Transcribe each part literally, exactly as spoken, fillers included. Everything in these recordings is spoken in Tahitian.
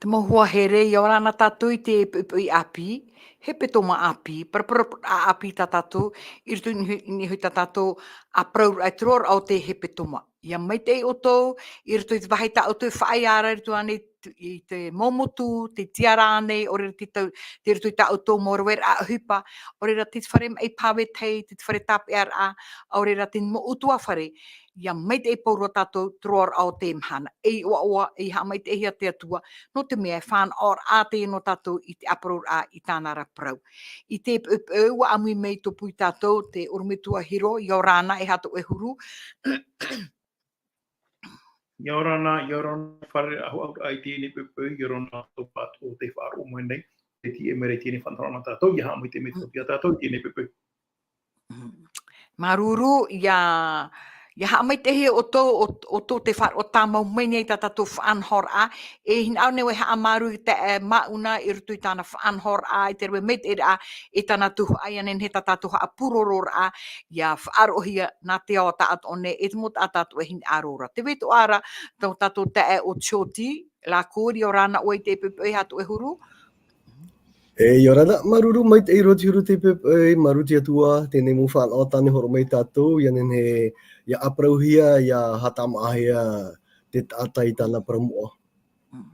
Te mau hoa here, ʻia ora na tātou i te poʻipoʻi ʻāpī, hepetoma ʻāpī, paraparau ʻāpī tā tātou, i roto i niʻa i tā tātou ʻāparauraʻa i te roaraʻa o te hepetoma. ʻIa maitaʻi ʻoutou, i roto i te vāhi tā ʻoutou e faʻaea ra, i roto ānei i te mau motu, te tiara ānei, ʻaore ra te tau, i roto i tā ʻoutou mau raveraʻa ʻohipa, ʻaore ra te fare maʻi pāvetahi, te fare tāpeʻaraʻa, ʻaore ra te mau ʻutuāfare, ʻia maitaʻi pauroa tātou i te roaraʻa o teie mahana. E ʻoaʻoa, e haʻamaitaʻihia te Atua, nō te mea e fānaʻoraʻa teie nō tātou i te ʻāparauraʻa i tāna ra parau. I te poʻipoʻi, ʻua ʻāmui mai i tō pū ia tātou, te ʻorometua Hiro, ʻia ora na, e aha tō ʻoe huru. ʻIa ora na, ʻia ora na, fare ahu au ai teie poʻipoʻi, ʻia ora na tō pātō te faʻaroʻo mai nei, te tiʻa mai ra i teie faʻanahoraʻa nā tātou, ʻia haʻamaitaʻi mai tō pū ia tātou i teie poʻipoʻi. Mm. Māuruuru, ʻia, ʻia haʻamaitaʻihia ʻoutou, ʻo, ʻoutou te faʻaroʻo tāmau mai nei i tā tātou faʻanahoraʻa, e hinaʻaro nei ʻoe e haʻamāuruuru i te, e, māʻuna i roto i tāna faʻanahoraʻa, i te rave maitaʻiraʻa, e tāna tuhaʻa, ʻia nehenehe tā tātou haʻapūrororaʻa, ʻia faʻaroʻohia nā te ao taʻatoʻa nei, e te mau taʻata atoʻa e hinaʻaro ra. Tē vai atoʻa ra, tō tātou taeaʻe ʻo Tioti, Lākori, ʻia ora na ʻoe i te poʻipoʻi, e aha tō ʻoe huru. E, ʻia ora na, māuruuru maitaʻi roa te huru i te poʻipoʻi, māuruuru te Atua, teie nei mau faʻanahoraʻa tāna e hōroʻa mai ia tātou, ʻia nehenehe, ʻia ʻāparauhia, ʻia haʻatāmāʻahia te taʻata i tāna parau moʻa. Mm.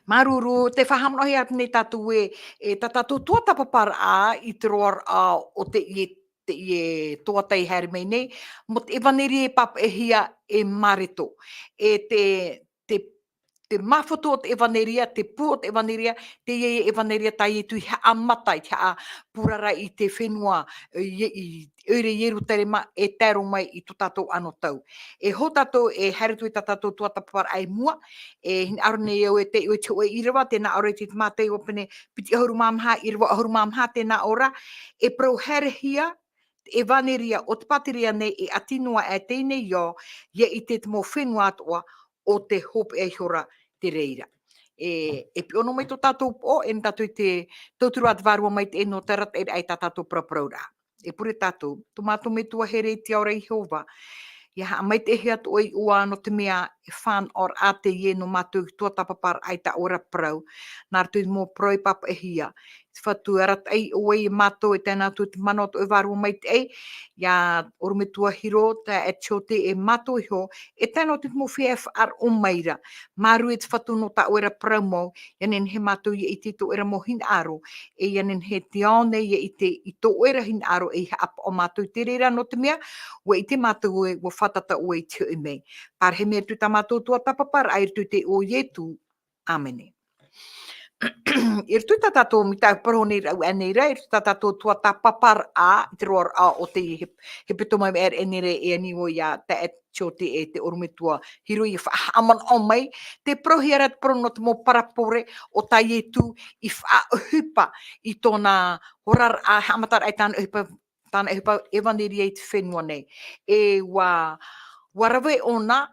Māuruuru, tē faʻahaʻamanaʻohia atu nei tātou ē, e tā tātou tuatāpaparaʻa i te roaraʻa o teie, teie tuatāpapa i haere mai nei, mau ʻevaneria e pāpaʻihia e Mareko. E te, te, te māfatu o te ʻevaneria, te pū o te ʻevaneria, teie ʻevaneria tā Ietu i haʻamata, i te haʻapurara i te fenua, i, i, ʻoire Ierutarema, e tae roa mai i tō tātou anotau. E hou tātou e haere atu i tā tātou tuatāpaparaʻa i mua, e hinaʻaro nei au e te, e te hōʻē ʻīrava, tē nā ʻō ra i te Mātaio pene piti ʻahuru mā maha, ʻīrava ʻahuru mā maha, tē nā ʻō ra, e parau haerehia te ʻevaneria o te pātireia nei e ʻati noa aʻe teie nei ao, ʻia ʻite te mau fenua atoʻa o te hopeʻa ihora te reira. E, e piʻo noa mai tō tātou poʻo, e nā tātou i te tauturu a te Vārua Maitaʻi nō te arataʻiraʻa i tā tātou paraparauraʻa. E pure tātou, tō mātou Metua here i te ao ra Iehova, ʻia haʻamaitaʻihia tō ʻoe iʻoa nō te mea e fānaʻoraʻa teie nō mātou i tuatāpaparaʻa i tā ʻoe ra parau, nā roto i te mau parau e pāpaʻihia. Te Fatu, e arataʻi ʻoe ia mātou e tae noa atu i te mana o tō ʻoe Vārua Maitaʻi, ia ʻorometua Hiro, taeaʻe Tiote, e mātou iho, e tae noa atu i te mau feiā e faʻaroʻo mai ra. Māuruuru e te Fatu nō tā ʻoe ra parau mau, ʻia nehenehe mātou ʻia ʻite i tō ʻoe ra mau hinaʻaro, e ʻia nehenehe te ao nei ʻia ʻite i tō ʻoe ra hinaʻaro e haʻapaʻo mātou i te reira nō te mea, ʻua ʻite mātou ē, ʻua fātata ʻoe i te hoʻi mai. Parahi mai atu tā mātou tuatāpaparaʻa i roto i te iʻoa o Ietu. ʻĀmene. I roto i tā tātou, mai tā parau nei rau aʻe nei ra, i roto i tā tātou tuatāpaparaʻa, i te roaraʻa o te he, hepetoma i maʻiri aʻe nei ra e ani ʻoe ia taeaʻe Tiote e te ʻorometua Hiro ʻia faʻahaʻamanaʻo mai, tē parauhia ra te parau nō te mau parabole o tā Ietu i faʻaʻohipa i tōna oraraʻa, haʻamataraʻa i tāna ʻohipa, tāna ʻohipa ʻevaneria i te fenua nei. E ʻua, ʻua rave ʻōna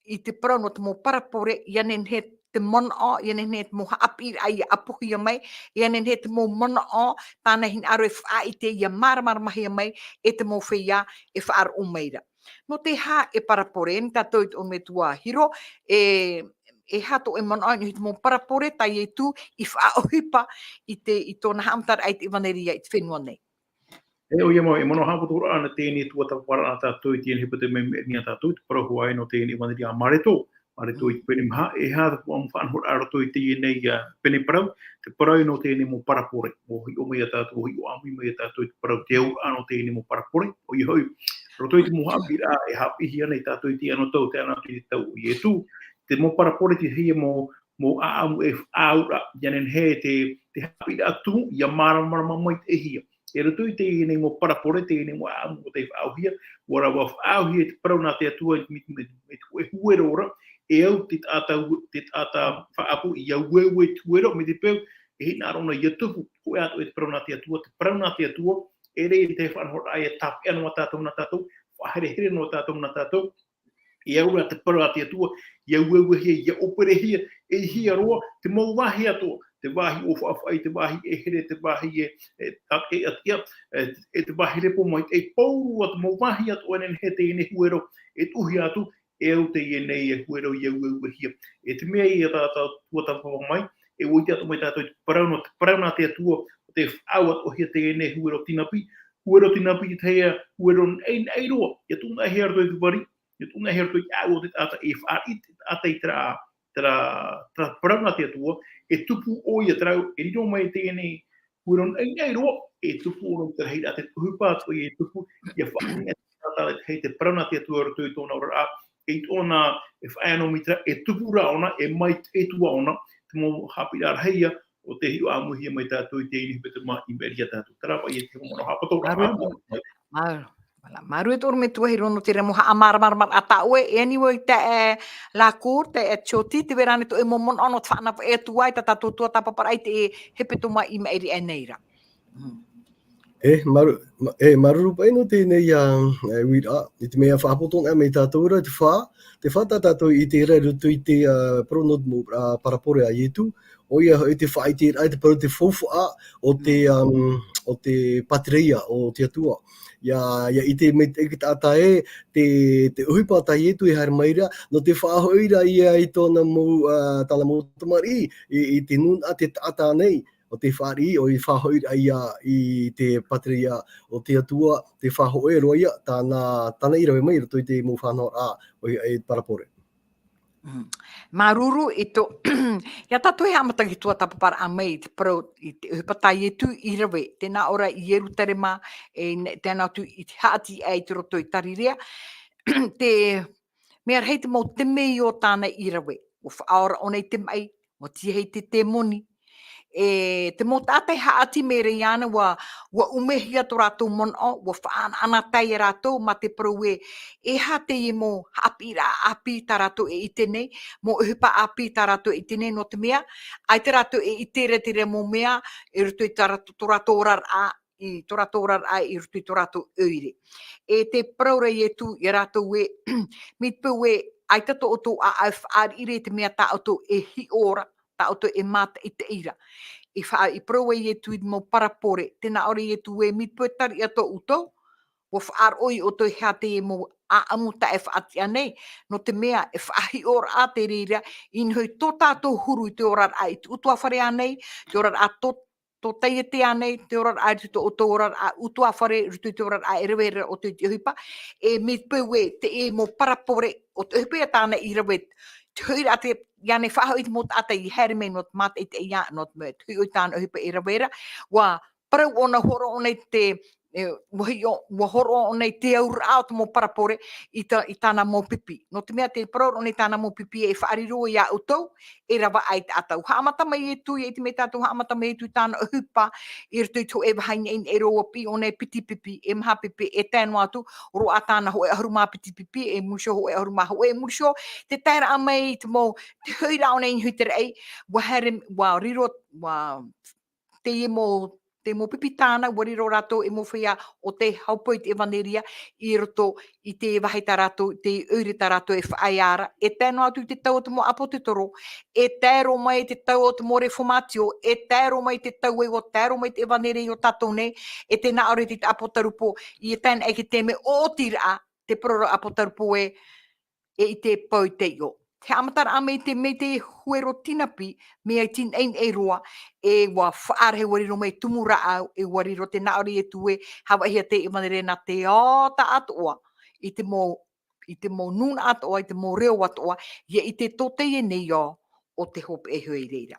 i te parau nō te mau parabole, ʻia nehenehe te manaʻo, ʻia nehenehe te mau haʻapiʻiraʻa ʻia ʻapohia mai, ʻia nehenehe te mau manaʻo, tāna hinaʻaro e faʻaʻite ʻia māramaramahia mai, e te mau feiā e faʻaroʻo mai ra. Nō te aha e parabole, e ani tātou i tō ʻoe Metua Hiro, e, e aha tō ʻoe manaʻo i niʻa i te mau parabole tā Ietu i faʻaʻohipa i te, i tōna haʻamataraʻa i te ʻevaneria i te fenua nei. E, ʻoia mau, e manaʻo haʻaputuputuraʻa ana teie tuatāpaparaʻa nā tātou i teie hepetoma i maʻiri aʻe nei tātou, te parau hoʻi nō teie ʻevaneria a Mareko, Mareko i te pene maha, e aha te faʻanahoraʻa roto i teie nei, ā, pene parau, te parau nō teie mau parabole, ʻua hiʻo mai ia tātou, ʻua hiʻo ʻāmui mai ia tātou i te parau, te auraʻa nō teie mau parabole, ʻoia hoʻi, roto i te mau haʻapiʻiraʻa, e haʻapiʻihia nei tātou i te anotau, tae noa atu i te tau o Ietu, te mau parabole, teie mau, mau ʻāʻamu e faʻaauraʻa, ʻia nehenehe te, te haʻapiʻiraʻa tumu, ʻia māramarama maitaʻihia. I roto i teie nei mau parabole, teie nei mau ʻāʻamu ʻo tei faʻaauhia, ʻua rave faʻaauhia te parau nā te Atua, mai, mai, mai te hōʻē huero ra, e au te taʻata, te taʻata faʻaʻapu, ʻia ueue i te huero, mai te peu, e hinaʻaro na ʻia tupu, hōʻē atoʻa te parau nā te Atua, te parau nā te Atua, e ʻere i te faʻanahoraʻa ʻia tāpeʻa noa tātou nā tātou, faʻaherehere noa tātou nā tātou, e au ra te parau a te Atua, ʻia ueuehia, ʻia ʻōperehia, e hia roa, te mau vāhi atoʻa, te vāhi ʻōfaʻafaʻi, te vāhi e here, te vāhi e, e, a, e, a, ia, e, e te vāhi repo mai, e pauroa te mau vāhi atoʻa e nehenehe teie nei huero, e tuʻuhia atu, e au teie nei e huero ʻia ueuehia. E te mea ia tā, tā, tuatāpapa mai, e ʻua ʻite atoʻa mai tātou i te parau nō, te parau nā te Atua, ʻo tē faʻaau atoʻahia teie nei huero tinapi, huero tinapi te tahi huero naʻinaʻi roa, ʻia tuʻu noa hia roto i te vari, ʻia tuʻu noa hia roto i te ʻāʻau o te taʻata, e fāriʻi te taʻata i terā, terā, terā parau nā te Atua, e tupu ʻoia terā, e riro mai teie nei huero naʻinaʻi roa, e tupu ʻōna i te rahiraʻa, te ʻohipa atoʻa e tupu, ʻia faʻaʻite atu te taʻata i te, hei te parau nā te Atua roto i tōna oraraʻa, e i tōna, e faʻaea noa mai terā, e tupu rā ʻōna, e maitaʻi atu ā ʻōna, te mau haʻapiʻiraʻa rahi ïa, ʻo tē hiʻo ʻāmuihia mai tātou i teie nei hepetoma i maʻiri ia tātou. Terā paʻi e te mau haʻapaturaʻa. Māuruuru. Māuruuru. Voilà, māuruuru e te ʻorometua Hiro nō terā mau haʻamāramaramaraʻa tā ʻoe, e ani vau i taeaʻe Lacour, taeaʻe Tioti, tē vai ra ānei tō ʻoe mau manaʻo nō te faʻanahonahoraʻa atu ai tā tātou tuatāpaparaʻa i te hepetoma i maʻiri aʻe nei ra. Mm. E, māru-, mā-, e, māuruuru paʻi nō teie nei, ā, e, uiraʻa, i te mea faʻapoto noa mai tātou ra, te fā, te fā tā tātou i ʻite ra i roto i te, ā, parau nō te mau, ā, parabole a Ietu, ʻoia hoʻi te faʻaʻiteraʻa, te parau, te faufaʻa o te, Mm. um, o te pātireia o te Atua. ʻIa, ʻia ʻite mai te, te taʻata ē, te, te ʻohipa tā Ietu e haere mai ra, nō te faʻahoʻiraʻa ia i tōna mau, ā, tāna mau tamariʻi, i, i te nūnaʻa te taʻata nei, ʻo tē fāriʻi, ʻo tē faʻahoʻiraʻa ia i te pātireia o te Atua, tē faʻahoʻi roa ia, tāna, tāna i rave mai i roto i te mau faʻanahoraʻa, ʻoia e parabole. Mm. Māuruuru i tō, ʻia tātou e haʻamata i te tuatāpaparaʻa mai i te parau, i te ʻohipa tā Ietu i rave, tē nā ʻō ra i Ierutarema, e, ne-, tē nā ʻō atu i te haʻati aʻe i te roto i Tarirea, te mea rahi te mau temeio tāna i rave, ʻua faʻaora ʻōna i te maʻi, ʻua tīaʻi te temoni, e, te mau taʻata e haʻati mai ra iāna, ʻua, ʻua ʻumehia tō rātou manaʻo, ʻua faʻaʻanaʻanatae ia rātou, mā te parau ē, e aha teie mau haʻapiʻiraʻa ʻāpī tā rātou e ʻite nei, mau ʻohipa ʻāpī tā rātou e ʻite nei, nō te mea, ʻaita rātou e ʻite ra te reira mau mea, i roto i tā rātou, tō rātou oraraʻa, i tō rātou oraraʻa, i roto i tō rātou ʻoire. E tē parau ra Ietu ia rātou ē, mai te peu ē, ʻaita tō ʻoutou ʻāʻau e fāriʻi ra i te mea tā ʻoutou e hiʻo ra, tā ʻoutou e mātaʻitaʻi ra. E faʻa-, i parau ai Ietu i te mau parabole, tē nā ʻō ra Ietu ē, mai te peu e tariʻa tō ʻoutou, ʻua faʻaroʻo ia ʻoutou e aha teie mau ʻāʻamu tā e faʻatiʻa nei, nō te mea e faʻahiʻoraʻa te reira, i niʻa i tō tātou huru i te oraraʻa i te ʻutuāfare ānei, te oraraʻa tō, tō taiete ānei, te oraraʻa i roto i tō ʻoutou oraraʻa ʻutuāfare, i roto i te oraraʻa e rave ra ʻoutou i te ʻohipa, e mai te peu ē, teie mau parabole, ʻo te ʻohipa ia tāna i rave, te hoʻiraʻa te, ʻia ānei faʻahoʻi i te mau taʻata i haere mai nō te mātaʻitaʻi ia, nō te mea, te hoʻi i tāna ʻohipa e rave ra, ʻua parau ʻōna, hōroʻa ʻōna i te, e, ʻua hiʻo, ʻua hōroʻa ʻōna i te auraʻa o te mau parabole i tā-, i tāna mau pipi. Nō te mea tē parau ra ʻōna i tāna mau pipi e faʻariro ia ʻoutou, e ravaʻai taʻata. ʻUa haʻamata mai Ietu, ʻia ʻite mai tātou haʻamata mai Ietu i tāna ʻohipa, i roto i te hōʻē vāhi naʻinaʻi roa, ʻua piʻi ʻōna e piti pipi, e maha pipi, e tae noa atu, roaʻa tāna hōʻē ʻahuru mā piti pipi, e muri iho hōʻē ʻahuru mā hōʻē, muri iho, tē taeraʻa mai te mau, te hoʻiraʻa ʻōna i niʻa i te raʻi, ʻua haere, ʻua riro, ʻua teie mau, te mau pipi tāna, ʻua riro rātou e mau feiā ʻo tē haʻapaʻo i te ʻevaneria i roto i te vāhi tā rātou, te ʻoire tā rātou e faʻaea ra. E tae noa atu i te tau o te mau ʻāpōsetolo, e tae roa mai i te tau o te mau reformatio, e tae roa mai i te tau ē ʻua tae roa mai te ʻevaneria iō tātou nei, e tē nā ʻō ra i te ʻĀpotarupo, ʻia tae noa i te taime ʻōtiraʻa, tē parau ra ʻĀpotarupo ē, e ʻite e pau i te iʻo. Te haʻamataraʻa mai te, mai te huero tinapi, mea iti naʻinaʻi roa, e ʻua faʻarahi, ʻua riro mai tumu rāʻau, e ʻua riro, tē nā ʻō ra Ietu ē, hāvaʻihia te ʻevaneria nā te ata atoʻa, i te mau, i te mau nūnaʻa atoʻa, i te mau reo atoʻa, ʻia ʻite tō teie nei ao, ʻo te hopeʻa iho i reira.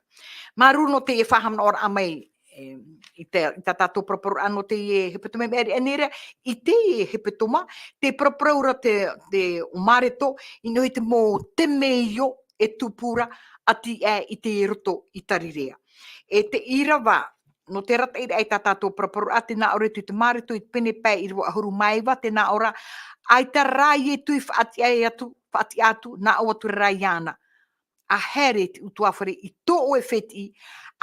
Māuruuru nō teie faʻahaʻamanaʻoraʻa mai, e, i te, i tā tātou paraparau nō teie hepetoma i maʻiri aʻe nei ra, i teie hepetoma, tē paraparau ra te, te ʻo Mareto, i niʻa i te mau temeio e tupu ra, ʻati aʻe i te roto i Tarirea. E te ʻīrava, nō te arataʻiraʻa i tā tātou paraparau, tē nā ʻō ra Ietu i te Mareto i te pene pae ʻīrava ʻahuru mā iva, tē nā ʻō ra, ʻaita rā Ietu i faʻatiʻa atu, faʻatiʻa atu, nā ʻō atu ra iāna. ʻA haere te ʻutuāfare i tō ʻoe fētiʻi,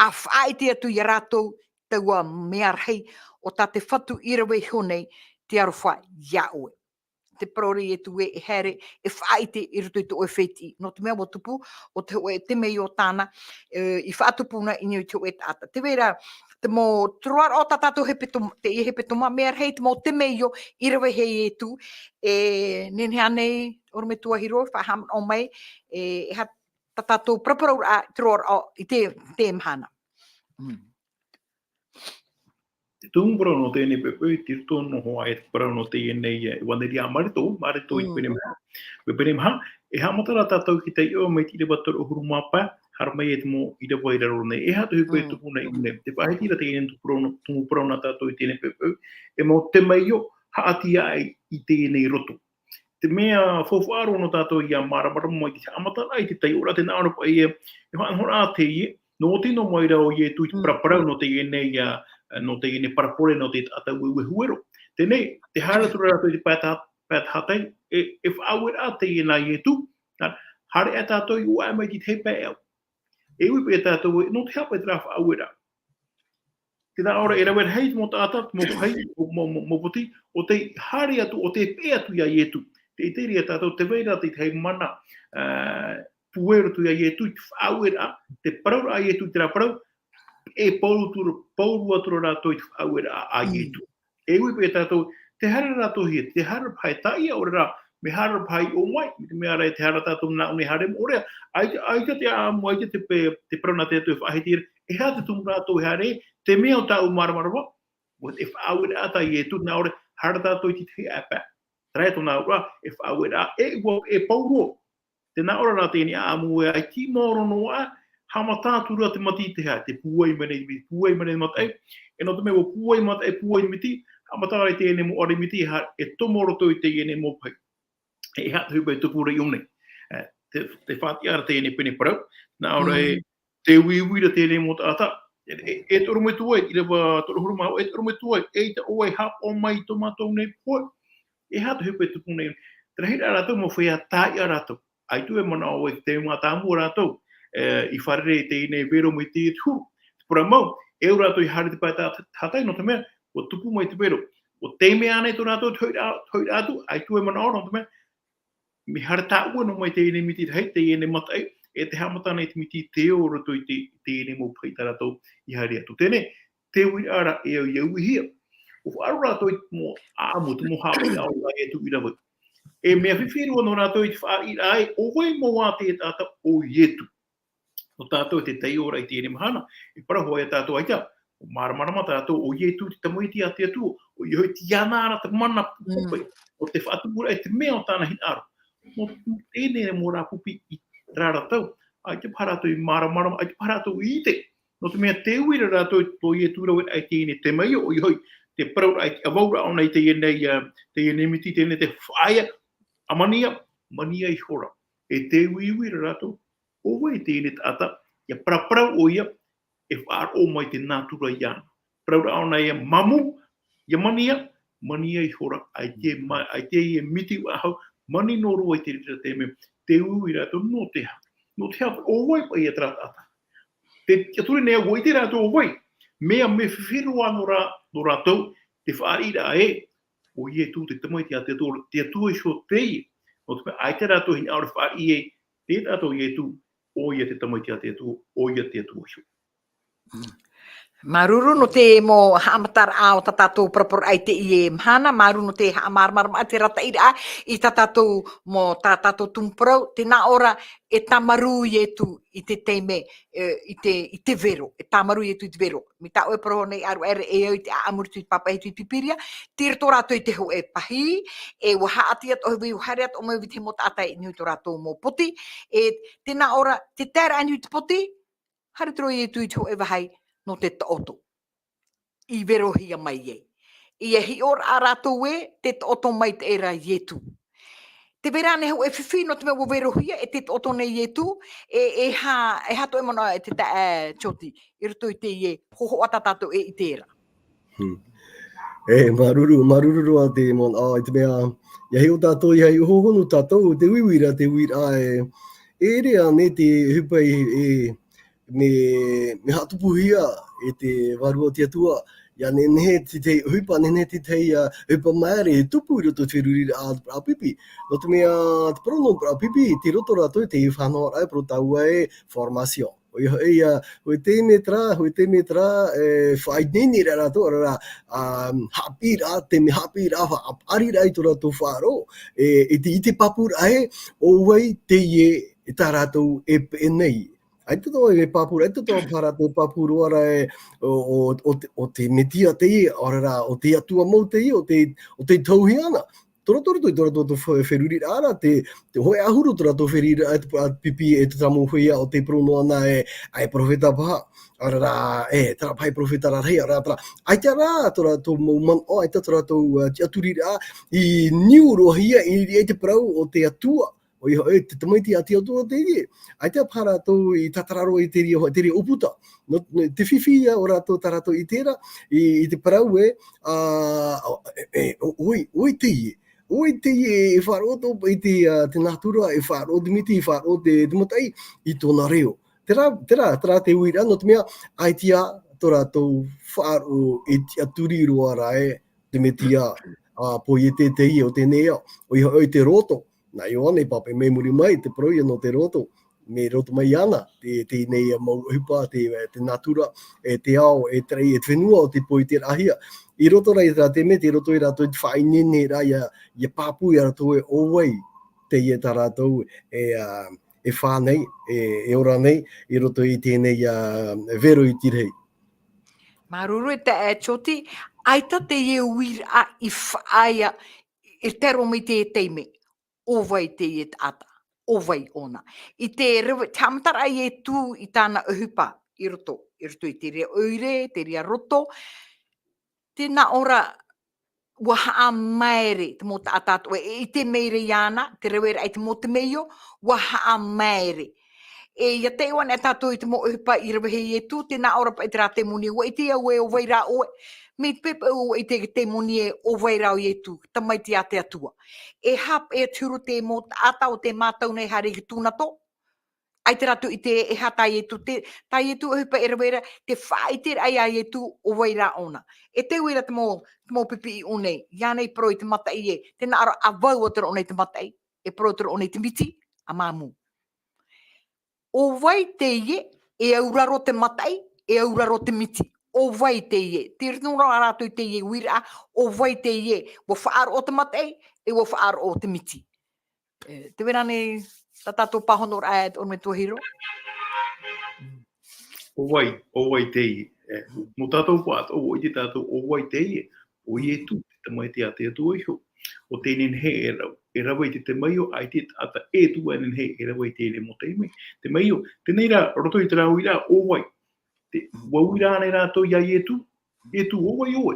ʻa faʻaʻite atu ia rātou taua mea rahi ʻo tā te Fatu i rave iho nei, te aroha ia ʻoe. Tē parau ra Ietu ē, e haere, e faʻaʻite i roto i tō ʻoe fētiʻi. Nō te mea ʻua tupu, ʻo te hōʻē temeio tāna, e, i faʻatupu na i niʻa i te hōʻē taʻata. Tē vai ra, te mau, te roaraʻa o tā tātou hepetoma, teie hepetoma, mea rahi te mau temeio i rave e Ietu, e, nehenehe ānei, ʻorometua Hiro, faʻahaʻamanaʻo mai, e, e ha-, tā tātou paraparauraʻa i te roaraʻa i te, te mahana. Mm. Te tumu parau nō teie nei poʻipoʻi, tei roto noa atu te parau nō teie nei, e, ʻevaneria Mareko, Mareko i te pene maha. Te pene maha, e haʻamata ra tātou i te taiʻo mai te ʻīrava toru ʻahuru mā pae, haere mai i te mau ʻīrava i raro nei. E aha te ʻohipa e tupu nei i ʻō nei? Tē faʻahiti ra teie nei tumu parau nō, tumu parau nā tātou i teie nei poʻipoʻi, e mau temeio haʻati aʻe i teie nei roto. Te mea faufaʻa roa nō tātou ʻia māramarama mai i te haʻamataraʻa i te taiʻoraʻa, tē nā ʻō ra paʻi e, e faʻanahoraʻa teie, nō te oti noa mai ra ʻo Ietu i te paraparau nō teie nei, ā, nō teie nei parabole nō te taʻata ueue huero. Teie nei, tē haere atu ra rātou i te pae taha-, pae tahatai, e, e faʻaueraʻa teie nā Ietu, ā, haere aʻe tātou i ʻō aʻe mai i te tahi pae ʻē au. E ui paʻi ia tātou ē, nō te aha paʻi terā faʻaueraʻa? Tē nā ʻō ra, e rave rahi te mau taʻata, te mau pahi, mau, mau, mau, mau poti, ʻo tē haere atu, ʻo tē peʻe atu ia Ietu. Tē ʻite ra tātou, tē vai ra te tahi mana, ā, pūai roto ia Ietu i te faʻaueraʻa, te parauraʻa a Ietu i terā parau, e pauroa atu, pauroa atu ra rātou i te faʻaueraʻa a Ietu. E ui paʻi ia tātou, tē haere ra rātou hia, tē haere ra paʻi, e taʻa ʻore ra, mea haere ra paʻi i ʻō mai, mai te mea ra, tē haere ra tātou nā ʻō nei haere moʻorea, ʻaita, ʻaita te ʻāʻamu, ʻaita te pe-, te parau nā Ietu e faʻahiti ra, e aha te tumu rātou e haere, te mea ʻo tāʻu māramarama, ʻo te faʻaueraʻa tā Ietu, nā ʻō ra, haere tātou i te tahi ʻāpae. Terā tōna auraʻa, e faʻaueraʻa, e ua, e pauroa. Tē nā ʻō ra rā teie nei ʻāʻamu ē, ʻaita i maoro noa, haʻamata atu ra te miti i te hā, tē pūai mai nei, pūai mai nei mataʻi, e nō te mea ʻua pūai mataʻi, pūai miti, haʻamata ra i teie nei mau ʻare miti, e ha-, e tomo roto i teie nei mau pahi. E aha te ʻohipa e tupu ra i ʻō nei? Ā, tē, tē faʻatiʻa ra teie nei pene parau, nā ʻō ra e, tē uiui ra teie nei mau taʻata. E, e, e toru mai tuai, ʻīrava toru ʻahuru mā vaʻu, e toru mai tuai, eʻita ʻoe e haʻapaʻo mai i tō mātou nei pohe. E aha te ʻohipa e tupu nei? Te rahiraʻa rātou mau feiā taiʻa rātou. ʻAita e manaʻo ʻoe, te mātāmua rātou, e, i fārerei i teie nei vero mai te huru. Te parau mau, e au rātou i haere i te pae ta-, tahatai nō te mea, ʻua tupu mai te vero. ʻUa taime ānei tō rātou te hoʻiraʻa, te hoʻiraʻa atu, ʻaita e manaʻo nō te mea, mea haere tāʻue noa mai teie nei miti rahi, teie nei mataʻi, e tē haʻamata nei te miti tē ō roto i te, teie nei mau pahi tā rātou i haere atu. Teie nei, te uiraʻa ra e au ʻia uihia. ʻUa faʻaroʻo rātou i te mau ʻāʻamu, te mau haʻapiʻiraʻa o Ietu i rave. E mea fifi roa nō rātou i te fāriʻiraʻa ē, ʻo vai mau ā te taʻata ʻo Ietu. Nō tātou te taiʻoraʻa i teie mahana, e parau hoʻi ia tātou ʻaita, ʻua māramarama tātou ʻo Ietu te Tamaiti a te Atua, ʻoia hoʻi teie ā rā te mana hope, ʻo te faʻatupu ra i te mea o tāna hinaʻaro. Nō teie nei mau rā pupu i terā ra tau, ʻaita paha rātou i māramarama, ʻaita paha rātou i ʻite. Nō te mea tē ui ra rātou tō Ietu rave i teie nei temeio, ʻoia hoʻi, te parauraʻa i te ʻavauraʻa ʻōna i teie nei, ā, teie nei miti, teie nei te faʻaea, ʻa mania, mania ihora. E tē uiui ra rātou, ʻo vai teie nei taʻata, ʻia paraparau ʻoia, e faʻaroʻo mai te nātura iāna. Parauraʻa ʻōna ʻia mamu, ʻia mania, mania ihora, ʻaita e ma-, ʻaita e miti faʻahou, mani noa roa i te reira taime, tē uiui rātou, nō te aha? Nō te aha, ʻo vai paʻi ia terā taʻata? Te, te ture nei, ʻua ʻite rātou ʻo vai. Mea, mea fifi roa nō rā-, nō rātou, te fāriʻiraʻa ē, ʻo Ietu te Tamaiti a te Atua, te Atua iho teie. Nō te mea, ʻaita rātou hinaʻaro e fāriʻi ē, te taʻata ʻo Ietu, ʻoia te Tamaiti a te Atua, ʻoia te Atua iho. Mm. Māuruuru nō te mau haʻamataraʻa o tā tātou paraparauraʻa i teie mahana, māuruuru nō te haʻamāramarama, te arataʻiraʻa i tā tātou mau, tā tātou tumu parau, tē nā ʻō ra, e tāmarū Ietu i te taime, e, i te, i te vero, e tāmarū Ietu i te vero. Mai tā ʻoe e parau nei, ʻāruʻa ra e au i te ʻāʻamu i roto i te pāpaʻi hitu i te Pīpīria, tei roto rātou i te hōʻē pahi, e ʻua haʻati atoʻa hoʻi, ʻua haere atoʻa mai hoʻi te mau taʻata i niʻa i tō rātou mau poti, e tē nā ʻō ra, tē tae ra i niʻa i te poti, haere atu ra Ietu i te hōʻē vāhi nō te taʻoto. I verohia mai ai. ʻIa hiʻoraʻa rātou ē, te taʻoto maitaʻi ra Ietu. Tē vai ra ānei hōʻē fifi nō te mea ʻua verohia, e te taʻoto nei Ietu, e, e aha, e aha tō ʻoe manaʻo e te ta-, e, Tioti, i roto i teie hōhoʻa tā tātou e ʻite ra? Hmm. E, māuruuru, māuruuru roa te manaʻo, ā, i te mea, ʻia hiʻo tātou, ʻia hiʻo hōhonu tātou, te uiuiraʻa, te uiraʻa, e, e ʻere ānei te ʻohipa e, e, mea, mea haʻatupuhia e te Vārua o te Atua, ʻia nehenehe te tahi ʻohipa, nehenehe te tahi, ā, ʻohipa māere e tupu i roto i te feruriraʻa a te parau pipi. Nō te mea, te parau nō te parau pipi, tei roto rātou i te faʻanahoraʻa e parau tāua e formation. ʻOia hoʻi, ā, hōʻē taime terā, hōʻē taime terā, e, faʻaineine ra rātou, ʻaore ra, ā, haʻapiʻiraʻa, taime haʻapiʻiraʻa, faʻaʻariraʻa i tō rātou faʻaroʻo, e, e te, i te pāpūraʻa ē, ʻo vai teie e tā rātou e peʻe nei. ʻAita tō e pāpū, ʻaita tō pā rātou e pāpū roa ra e, o, o, o te, o te Metia teie, ʻaore rā, o te Atua mau teie, o te, o te tauihaʻa. Tō rātou, tō rātou, tō rātou fe-, feruriraʻa ra, te, te hōʻē ʻahuru tō rātou feruriraʻa, e te, a, pipi, e te tāmau hōʻē o tē parau noa na e, ʻae, perofeta paha. ʻAore rā, e, terā paha e perofeta rarahi, ʻaore rā, terā. ʻAita rā, tō rātou mau manaʻo, ʻaita tō rātou, a, tiʻaturiraʻa, i niu roa hia, i, i te parau o te Atua. ʻOia hoʻi, te tamaiti a te Atua teie. ʻAita pā rātou i tātara roa i te reira, te reira ʻūputa. No, no, te fifi ia o rātou tā rātou i terā, i, i te parau e, a, e, e, o, ʻoe, ʻoe teie. ʻOe teie e faʻaroʻo tō, i te, a, te nātura, e faʻaroʻo te miti, e faʻaroʻo te, te mataʻi, i tōna reo. Terā, terā, terā te uiraʻa, no te mea, ʻaita tō rātou faʻaroʻo e tiʻaturi roa ra e, te Metia, a, Poiete teie o teie nei ao. ʻOia hoʻi te roto, nā Ioane, pāpaʻi mai muri mai, te parau ia nō te roto, mea roto mai ana, te, teie nei mau ʻohipa, te, te nātura, e te ao, e te raʻi, e te fenua o te Poieteraʻahia. I roto rā i terā taime, tei roto ia rātou i te faʻaineineraʻa, ʻia, ʻia pāpū ia rātou e ʻo vai teie tā rātou, e, a, e fā nei, e, e ora nei, i roto i teie nei, a, vero i te rahi. Māuruuru e taeaʻe Tioti, ʻaita teie uiraʻa i faʻaea, i tae roa mai teie taime, ʻo vai teie taʻata, ʻo vai ʻōna. I te rave, te haʻamataraʻa a Ietu i tāna ʻohipa i roto, i roto i te reira ʻoire, te reira roto, tē nā ʻō ra, ʻua haʻamaere te mau taʻata atoʻa, e ʻite mai ra iāna, te raveraʻa i te mau temeio, ʻua haʻamaere. E, ʻia tae ʻoia nei tātou i te mau ʻohipa i rave e Ietu, tē nā ʻō ra paʻi terā tēmoni, ʻua ʻite au e ʻo vai rā ʻoe, mai te peu paʻi ʻua ʻite te tēmoni e ʻo vai rā ʻo Ietu, tamaiti a te Atua. E haʻapaʻo e te huru te mau taʻata o tē mātau nei haere i te tūnato, ʻaita rātou i ʻite e aha tā Ietu, te, tā Ietu ʻohipa e rave ra, te faʻaʻiteraʻa ia Ietu ʻo vai rā ʻōna. E te uira te mau, te mau pipi i ʻō nei, iāna i parau i te mataʻi ē, tē nā ʻō ra ʻa vau atoʻa nei te mataʻi, e parau atoʻa nei te miti, ʻa māmū. ʻO vai teie, e auraro te mataʻi, e auraro te miti. ʻO vai teie, tē roto noa rātou i teie uiraʻa, ʻo vai teie, ʻua faʻaroʻo te mataʻi, e ʻua faʻaroʻo te miti. E, tē vai ra ānei tā tātou pāhonoraʻa e te ʻorometua Hiro? ʻO vai, ʻo vai teie. E, mō tātou paʻi, ʻua ʻite tātou, ʻo vai teie. ʻO Ietu, te tamaiti a te Atua iho. ʻO tē nehenehe e ra-, e rave i te temeio, ʻaita e taʻata e tuʻu e nehenehe e rave i teie mau taime. Temeio, teie rā, roto i terā uiraʻa, ʻo vai. Te, ʻua uiraʻa ānei rātou ia Ietu, Ietu, ʻo vai ʻoe?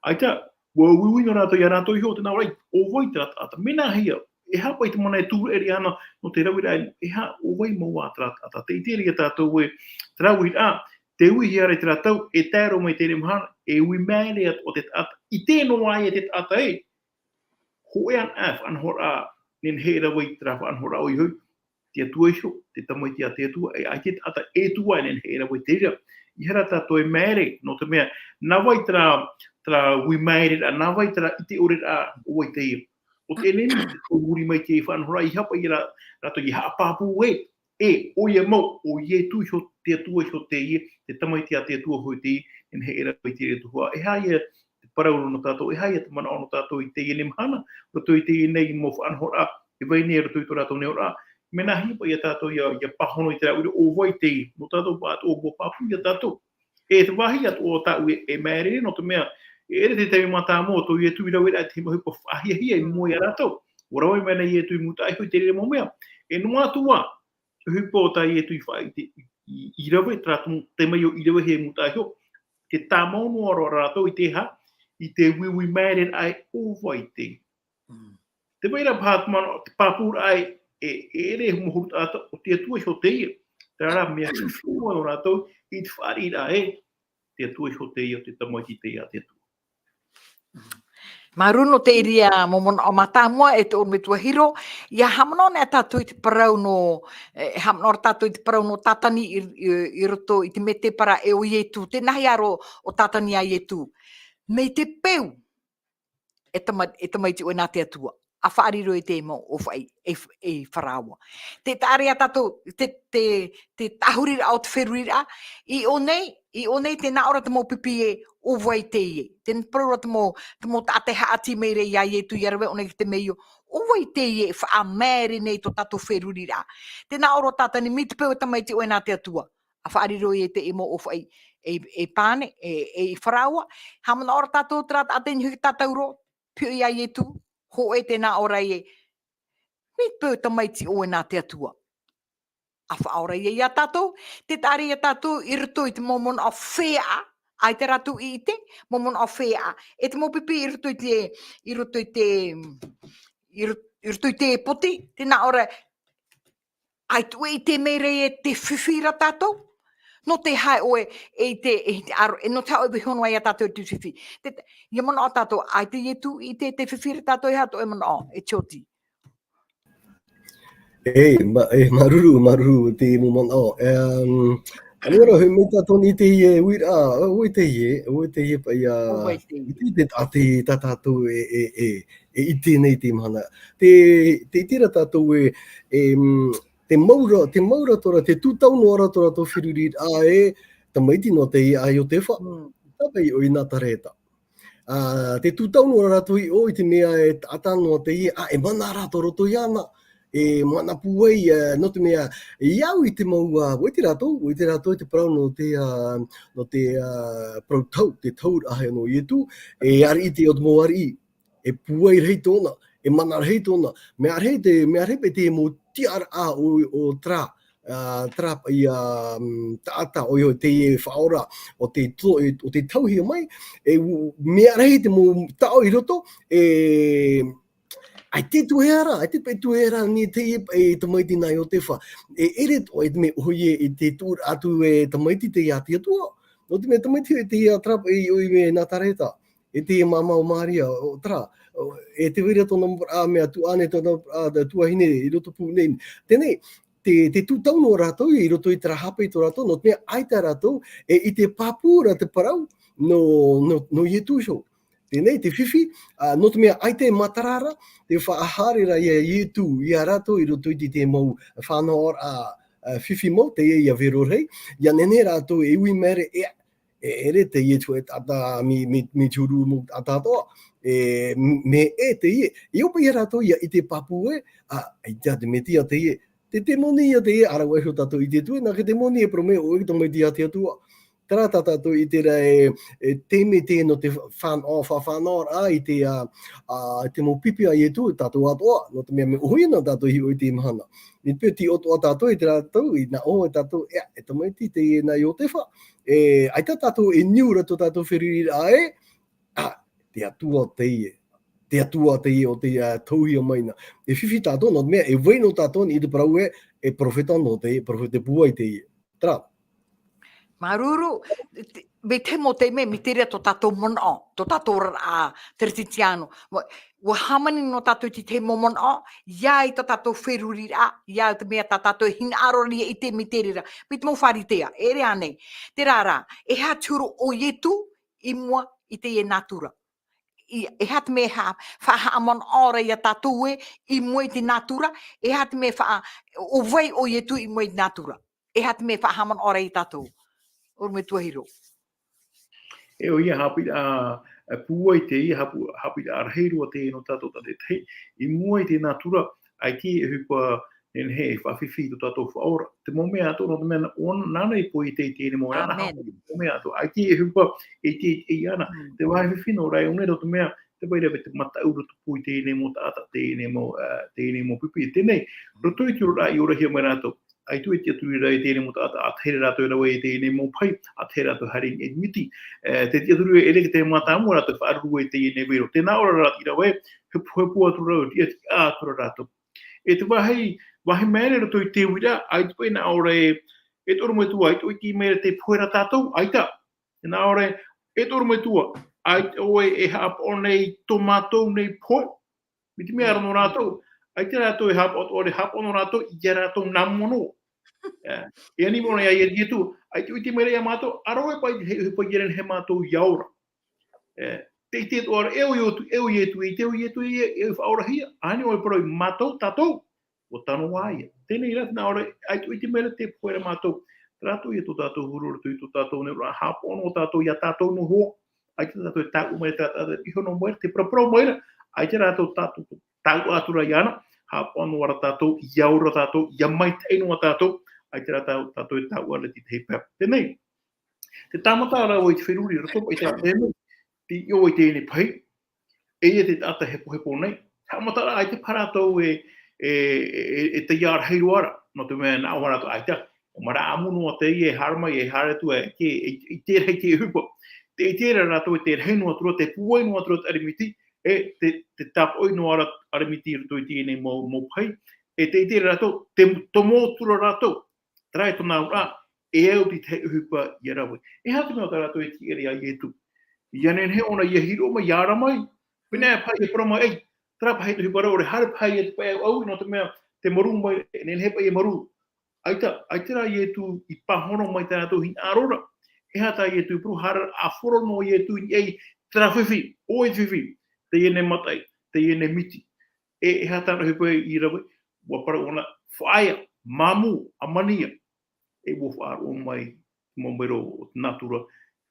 ʻAita, ʻua uiui noa rātou ia rātou iho, tē nā ʻō ra, ʻo vai terā taʻata? Mea nāhea, e aha paʻi te mana e tūreʻareʻa ana, nō te raveraʻa, e aha, ʻo vai mau ā terā taʻata? Tē ʻite ra ia tātou ē, terā uiraʻa, tē uihia ra i terā tau, e tae roa mai teie mahana, e ui maere atoʻa te taʻata, ʻite noa ē te taʻata ē, hōʻē anaʻe faʻanahoraʻa, nehenehe e rave i terā faʻanahoraʻa ʻoia hoʻi, te Atua iho, te tamaiti a te Atua, e ʻaita e taʻata e tuʻu e nehenehe e rave i te reira. ʻEiaha rā tātou e maere, nō te mea, nā vai terā, terā ui maere ra, nā vai terā ʻite ʻore ra, ʻo vai teie. ʻO teie nei, te tau muri mai te faʻanahoraʻa, ʻeiaha paʻi rā, rātou ʻia haʻapāpū ē, e, ʻoia mau, ʻo Ietu iho, te Atua iho teie, te tamaiti a te Atua hoʻi teie, e nehenehe e rave i te reira tuhaʻa. E aha ia te parau nō tātou, e aha ia te manaʻo nō tātou i teie nei mahana, roto i teie nei mau faʻanahoraʻa, e vai nei roto i tō rātou nei oraraʻa. Mea nāhea paʻi ia tātou ʻia, ʻia pāhono i terā uiraʻa ʻo vai teie, nō tātou paʻi atoʻa ʻua pāpū ia tātou. E te vāhi atoʻa tāʻu e, e maere nei, nō te mea, e ʻere te taime mātāmua, tō Ietu i rave ra te mau ʻohipa faʻahiahia i mua ia rātou. ʻUa rave mai na Ietu i mūtaʻa iho i te reira mau mea. E noa atu ā, te ʻohipa o tā Ietu i faʻa-, i te, i, i, i rave, terā te mau temeio i rave i mūtaʻa iho, tē tāmau noa roa rātou i te aha, i te uiui maere ra ē, ʻo vai teie. Mm. Tē vai ra paha te mana-, te pāpūraʻa ē, e, e ʻere mau huru taʻata, ʻo te Atua iho teie. Terā rā, mea fifi noa rātou i te fāriʻiraʻa ē, te Atua iho teie, te tamaiti teie a te Atua. Māuruuru nō te reira mau manaʻo mātāmua e te ʻorometua Hiro, ʻia haʻamanaʻo anaʻe tātou i te parau nō, e, haʻamanaʻo ra tātou i te parau nō Tātani i, i, i roto i te mētēpara ē ʻo Ietu, tē nāhea roa ʻo Tātani ia Ietu. Mai te peu, e tama-, e tamaiti ʻoe nā te Atua, ʻa faʻariro i te mau ʻōfaʻi, e, e Faraoa. Tē taʻa ra ia tātou, te, te, te tahuriraʻa o te feruriraʻa, i ʻō nei, i ʻō nei tē nā ʻō ra te mau pipi ē, ʻo vai teie. Tē parau ra te mau, te mau taʻata e haʻati mai ra ia Ietu ʻia rave ʻōna i te temeio, ʻO vai teie e faʻamaere nei tō tātou feruriraʻa? Tē nā ʻō ra Tātani, mai te peu e tamaiti ʻoe nā te Atua. ʻA faʻariro i te mau ʻōfaʻi, e, e Pane, e, e Faraoa. Haʻamanaʻo ra tātou terā taʻata i niʻa i te tātauro, piʻo ia Ietu, hōʻē tē nā ʻō ra e, mai te peu e tamaiti ʻoe nā te Atua. ʻA faʻaora ia, ia tātou, tē taʻa ra ia tātou i roto i te mau manaʻo feiā, ʻaita rātou i ʻite, mau manaʻo feiā. E te mau pipi i roto i te, i roto i te, i ro-, i roto i te poti, tē nā ʻō ra, ʻaita ʻoe i ʻite mai ra e te fifi ra tātou. Nō te aha ʻoe e ʻite, e ʻite aro, e nō te aha ʻoe e hono ai ia tātou i te fifi. Te, ia manaʻo tātou, ʻaita Ietu i ʻite te fifi ra tātou, e aha tō ʻoe manaʻo, e Tioti? E, ma-, e, māuruuru, māuruuru, te mau manaʻo. Em, ʻaore rā, e mai tātou i teie uiraʻa, ʻo vai teie, ʻo vai teie paʻi, ʻo vai teie. I te, te, a te, tā tātou e, e, e, e ʻite nei te mahana. Te, te ʻite ra tātou e, em, te mau ra, te mau ra tō rā, te tūtau noa ra tō rātou feruriraʻa e, tamaiti noa teie a Iotefa. Mm. Tāpaʻi ʻoe i Nazareta. Ā, te tūtau noa rātou i ʻō i te mea e taʻata noa teie, ā, e mana rā tō roto iāna, e mana pūai, ā, nō te mea, i au i te mau, ā, ʻua ʻite rātou, ʻua ʻite rātou i te parau nō te, ā, nō te, ā, parau tau, te tauraʻa nō Ietu, e ariʻi te, o te mau ariʻi, e pūai rahi tōna, e mana rahi tōna, mea rahi te, mea rahi paʻi te mau tiʻaraʻa o, o terā, ā, terā paʻi, ā, mm, taʻata ʻoia hoʻi teie faʻaora, ʻo tē to-, ʻo tē tauhia mai, e u-, mea rahi te mau taʻo i roto, e, ʻaita e tuea ra, ʻaita paʻi e tuea ra nei teie, e tamaiti nā Iotefa. E ʻere atoʻa i te mea ʻoia i te tuʻu atu e tamaiti teie a te Atua. Nō te mea tamaiti teie a terā paʻi ʻoia i Nazareta. E te māmā o Maria, ʻo terā, ʻo, e te vai ra tōna mau parau, mea tuahine, tōna mau parau, tuahine, i roto pū nei. Teie, te, te tūtau noa rātou i roto i terā hape i tō rātou, nō te mea ʻaita rātou, e, i te pāpū ra te parau, nō, nō, nō Ietu iho. Teie, te fifi, ā, nō te mea ʻaita e matara ra, te faʻahaere ra ia Ietu, ia rātou i roto i te, te mau fānaʻoraʻa, ā, fifi mau, teie ia vero rahi, ia nehenehe rātou e ui maere, e, e ʻere teie te hōʻē taʻata, mea, mea, mea te huru mau taʻata atoʻa, e, mea ʻē teie, e ʻō paʻi ia rātou ia ʻite pāpū ē, ā, ʻaita te Mesia teie, te temoni ia teie, ʻa rave iho tātou i te Atua, nā te temoni e parau mai ʻoe te tamaiti a te Atua. Terā tā tātou i ʻite ra e, e te mea teie nō te fānaʻo, fa-, fānaʻoraʻa i te, ā, ā, te mau pipi a Ietu, tātou atoʻa, nō te mea mea ʻohie na tātou i hiʻo i teie mahana. Nō te mea tē ʻoto atoʻa tātou i terā tātou, i nā ʻō e tātou, e, e tamaiti teie nā Iotefa, e, ʻaita tātou e niu ra tō tātou feruriraʻa ē, ā, te Atua teie, te Atua teie ʻo tē, ā, tauhia mai na. E fifi tātou, nō te mea, e vai noa tātou i te parau ē, e perofeta noa teie, perofeta pūai teie. Terā. Māuruuru, te, mai te mau taime, mai te reira tō tātou manaʻo, tō tātou oraraʻa Kerisetiano. ʻUa, ʻua hāmani noa tātou i te mau manaʻo, ʻia ʻite tā tātou feruriraʻa, ʻia ʻite te mea tā tātou e hinaʻaro ra ʻia ʻite mai te reira. Mai te mau Pharisea, e ʻere ānei. Terā rā, e aha te huru o Ietu i mua i teie nātura. I, e aha te mea e ha-, faʻahaʻamanaʻo ra ia tātou ē, i mua i te nātura, e aha te mea faʻa-, ʻo vai ʻo Ietu i mua i te nātura. E aha te mea faʻahaʻamanaʻo ra ia tātou. ʻOrometua Hiro. E ʻoia, haʻapiʻiraʻa, ā, pūai teie, haʻapi-, haʻapiʻiraʻa rahi roa teie nō tātou tātaʻitahi, i mua i te nātura, ʻaita e ʻohipa nehenehe e faʻafifi i tō tātou faʻaora. Te mau mea atoʻa, nō te mea, ʻo, nāna i pohe i te, teie nei mau, nāna Amen. Haʻapiʻi, te mau mea atoʻa. ʻAita e ʻohipa, e te, e iāna. Mm. Te vāhi fifi nō rā, e ʻō nei roto te mea, te vai ra te mataʻu roto pū i teie nei mau taʻata, teie nei mau, ā, teie nei mau pipi. Teie nei, roto i te oraraʻa i orahia mai rātou. ʻAita e tiʻaturi ra i teie nei mau taʻata, ʻa tahi ra rātou e rave i teie nei mau pahi, ʻa tahi ra rātou e haere i niʻa i te miti. E, te tiʻaturi e ʻere te mātāmua rātou e faʻaruru i teie nei vero. Tē nā ʻō ra rātou i rave, hepohepo atu ra, riʻariʻa atu ra rātou. E te vāhi, vāhi maere roto i te uiraʻa, ʻaita paʻi nā ʻō ra e, e te ʻorometua, ʻaita ʻoe i ʻite mai ra te pohe ra tātou, ʻaita. Tē nā ʻō ra, e te ʻorometua, ʻaita ʻoe e haʻapaʻo nei tō mātou nei pohe. Mai te mea ra nō rātou, ʻaita rātou e haʻapaʻo atoʻa ra, haʻapaʻo nō rātou i ā rātou nā mono. E, e ani mōna ia, ia Ietu, ʻaita ʻoe i ʻite mai ra ia mātou, ʻa rave paʻi te, he, he paʻi ʻere nei mātou ia ora. E, te, te ʻite atoʻa ra, e ʻo Ietu, e ʻo Ietu, e ʻite ʻo Ietu, e, e faʻaorahia, ani ʻoe e parau ia mātou, tātou, ʻua tano ā ia. Teie nei rā, tē nā ʻō ra, ʻaita ʻoe i ʻite mai ra te pohe ra mātou. Terā atoʻa ia tō tātou huru roto i tō tātou nei oraraʻa, haʻapaʻo noa tātou ia tātou noa hoʻi. ʻAita tātou e tāʻu mai, tā, tā, tā, iho noa mai ra, tē paraparau mai ra, ʻaita rātou tātou, tāuʻa atu ra iāna, haʻapaʻo noa ra tātou, ʻia ora tātou, ʻia maitaʻi noa tātou, ʻaita rā tā-, tātou e tāuʻa ra i te tahi pae. Teie nei, te tāmata ra ʻoe i te feruri i roto, ʻaita rā te mea, tei ʻō i teie nei pahi, e ia te taʻata hepohepo nei, haʻamata ra, ʻaita paha rātou e, e, e, e taiā rahi roa ra, nō te mea nā ʻō rātou, ʻaita, maraʻa ʻāmui noa teie, e haere mai, e haere atu, e, e, e, e ʻite rahi i te ʻohipa. Tē ʻite ra rātou, e tē rahi noa atu ra, tē pūai noa atu ra te ʻaramiti, e tē, tē tāpaʻo noa ra te ʻaramiti i roto i teie nei mau, mau pahi, e tē ʻite ra rātou, tē tomo atu ra rātou, terā e tōna auraʻa, e au i te tahi ʻohipa ʻia rave. E aha te mea tā rātou e tīaʻi ra iā Ietu? ʻIa nehenehe ʻōna ʻia hiroʻo mai, ʻia ara mai, pēneiaʻe paha ʻia parau mai, ʻei, terā paha te ʻohipa ra, ʻaore haere paha ia te pae ʻauʻau, nō te mea tē marū mai, e nehenehe paha ʻia marū. ʻAita, ʻaita rā Ietu i pāhono mai tā rātou hinaʻaro ra. E aha tā Ietu i parau? Haere ʻāfaro noa Ietu i niʻa i terā fifi, ʻo te fifi, teie nei mataʻi, teie nei miti. E, e aha tāna ʻohipa i rave? ʻUa parau ʻōna, faʻaea, māmū, ʻāmani ia. E ʻua faʻaroʻo mai te mau mero o te nātura,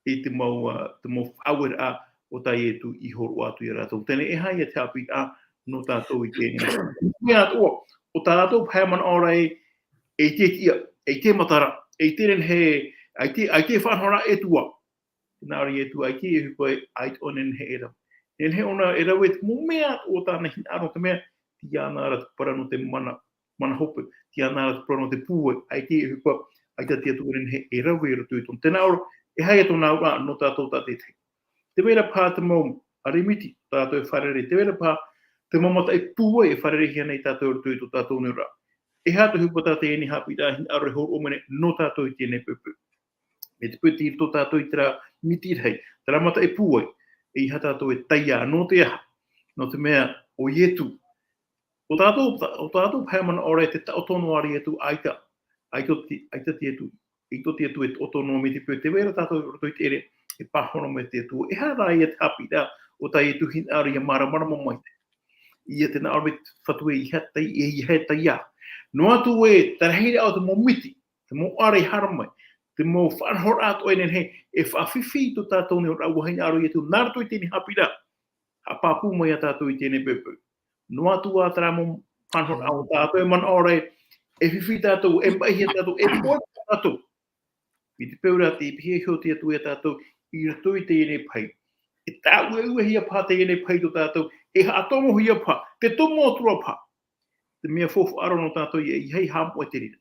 i te mau, ā, te mau faʻaueraʻa o tā Ietu i hōroʻa atu iā rātou. Teie nei, e aha ia te haʻapiʻiraʻa nō tātou i teie nei? Mea atoʻa, ʻo tā rātou pae manaʻo ra ē, e ʻite ʻia, e ʻite matara, e ʻite nehenehe, e ʻite, e ʻite faʻanahoraʻa e tuʻu. Nā reira Ietu, ʻaita e ʻohipa, ʻaita ʻōna e nehenehe e rave. E nehenehe ʻōna e rave te mau mea o tāna hinaʻaro, nō te mea, tei iāna ra te parau nō te mana, mana hope, tei iāna ra te parau nō te pūai, ʻaita e ʻohipa, ʻaita te Atua e nehenehe e rave i roto i tōna. Tē nā ʻō ra, e aha ia tōna auraʻa nō tātou tātaʻitahi? Tē vai ra paha te mau ʻaramiti tā tātou e fārerei, tē vai ra paha te mau mataʻi pūai e fārereihia nei tātou i roto i tō tātou nei auraʻa. E aha te ʻohipa tā teie nei haʻapiʻiraʻa hinaʻaro e hōroʻa mai nei nō tātou i teie nei poʻipoʻi? Mai te peu tei roto tātou i terā miti rahi, terā mataʻi pūai, e ʻeiaha tātou e taiā, nō te aha? Nō te mea, ʻo Ietu, ʻo tātou, ʻo tātou pae manaʻo ra ē, tē taʻoto noa ra Ietu, ʻaita, ʻaita te, ʻaita te Atua, ʻaita te Atua e taʻoto noa, mai te peu tē vai ra tātou i roto i te ʻere, e pāhono mai te Atua. E aha rā ia te haʻapiʻiraʻa o tā Ietu hinaʻaro ʻia māramarama mai? ʻIa tē nā ʻō ra mai te Fatu ē, ʻeiaha e tai-, ʻeiaha e taiā. Noa atu ē, te rahiraʻa o te mau miti, te mau ʻare e haere mai, te mau faʻanahoraʻa atoʻa e nehenehe e faʻafifi i tō tātou nei auraʻa, ʻua hinaʻaro Ietu nā roto i teie nei haʻapiʻiraʻa, haʻapāpū mai iā tātou i teie nei poʻipoʻi. Noa atu ā terā mau faʻanahoraʻa o tātou e manaʻo ra ē, e fifi tātou, e maʻihia tātou, e pūai tātou. Mai te peu rā tei pihaʻi iho te Atua iā tātou i roto i teie nei pahi. E tāʻueʻuehia paha teie nei pahi tō tātou, e haʻatomohia paha, tē tomo atu ra paha. Te mea faufaʻa roa nō tātou ē, ʻeiaha e haʻamoʻe te reira.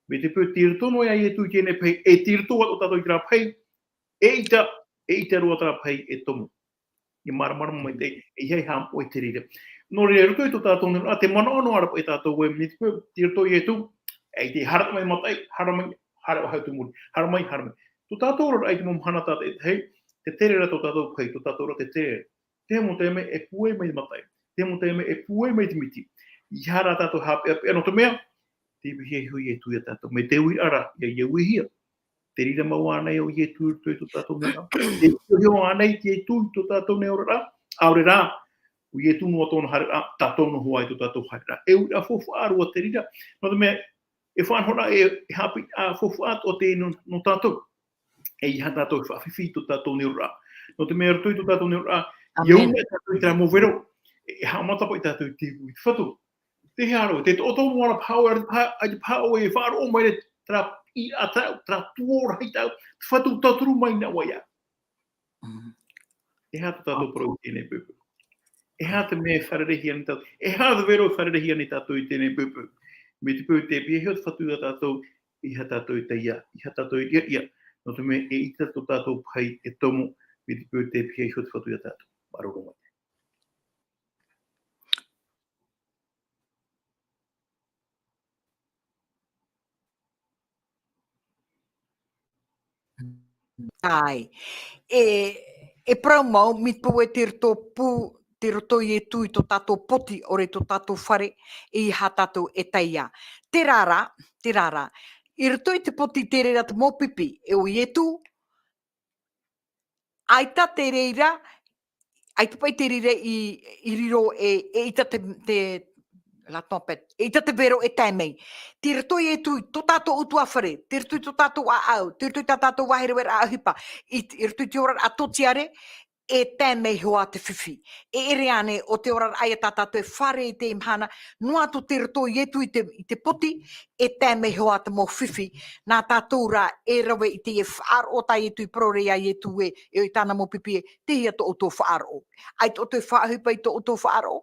Mai te peu tei roto noa iā Ietu i teie nei pahi, e tei roto atoʻa tātou i terā pahi, eʻita, eʻita roa terā pahi e tomo. ʻIa māramarama mai te, ʻeiaha e haʻamoʻe te reira. Nō reira, i roto i tō tātou nei auraʻa, tē manaʻo noa ra paʻi tātou ē, mai te peu tei roto Ietu, e tē haere mai mataʻi, haere mai, haere vau i te muri, haere mai, haere mai. Tō tātou auraʻa i te mau mahana tātaʻitahi, tē tere ra tō tātou pahi, tō tātou auraʻa tē tere ra. Te mau taime e pūai mai te mataʻi, te mau taime e pūai mai te miti. ʻEiaha rā tātou e haʻapeʻapeʻa, nō te mea, tei pihaʻi iho Ietu iā tātou. Mai te uiraʻa rā, ʻia, ʻia uihia. Te reira mau ānei ʻo Ietu i roto i tō tātou nei auraʻa? Te reira mau ānei Ietu i tō tātou nei auraʻa? ʻAore rā, ʻo Ietu noa tōna haereraʻa, tātou noa hoʻi tō tātou haereraʻa. E uiraʻa faufaʻa roa te reira. Nō te mea, e faʻanahoraʻa, e, e haʻapiʻiraʻa faufaʻa atoʻa teie nō, nō tātou. ʻEiaha tātou e faʻafifi i tō tātou nei auraʻa. Nō te mea, i roto i tō tātou nei auraʻa, ʻia ʻōmua tātou i terā mau vero, e, e haʻamata paʻi tātou i te, i te Fatu. Te aha roa, tē taʻoto noa ra paha ʻoe, ʻaita paha, ʻaita paha ʻoe e faʻaroʻo mai ra terā, i, ā, terā, terā tuō rahi tāʻu, te Fatu tauturu mai nā ʻoe ia. Mm. E aha tō tātou parau i teie nei poʻipoʻi? E aha te mea e fārereihia nei tātou? E aha te vero e fārereihia nei tātou i teie nei poʻipoʻi? Mai te peu tē pihaʻi iho te Fatu iā tātou, ʻeiaha tātou e taiā, ʻeiaha tātou e ʻiaʻia. Nō te mea, eʻita tō tātou pahi e tomo, mai te peu tē pihaʻi iho te Fatu iā tātou. Māuruuru maitaʻi. ʻAe. E, e parau mau, mai te peu ē tei roto pū, tei roto Ietu i tō tātou poti, ʻaore tō tātou fare, ʻeiaha tātou e taiā. Terā rā, terā rā. I roto i te poti, te reira te mau pipi, e ʻo Ietu, ʻaita te reira, ʻaita paʻi te reira i, i riro e, eʻita te, te, la tempête, eʻita te vero e tae mai. Tei roto Ietu i tō tātou ʻutuāfare, tei roto i tō tātou ʻāʻau, tei roto i tā tātou vāhi rave ra ʻohipa, i, i roto i te oraraʻa tōtiare, e tae mai hoʻi te fifi. E ʻere ānei, ʻo te oraraʻa ia tā tātou e fāriʻi i teie mahana, noa atu tei roto ia Ietu i te, i te poti, e tae mai hoʻi te mau fifi. Nā tātou rā e rave i teie faʻaroʻo tā Ietu i parau ra ia Ietu ē, e ʻo i tāna mau pipi ē, tei hea tō ʻoutou faʻaroʻo. ʻAita ʻoutou e faʻaʻohipa i tō ʻoutou faʻaroʻo.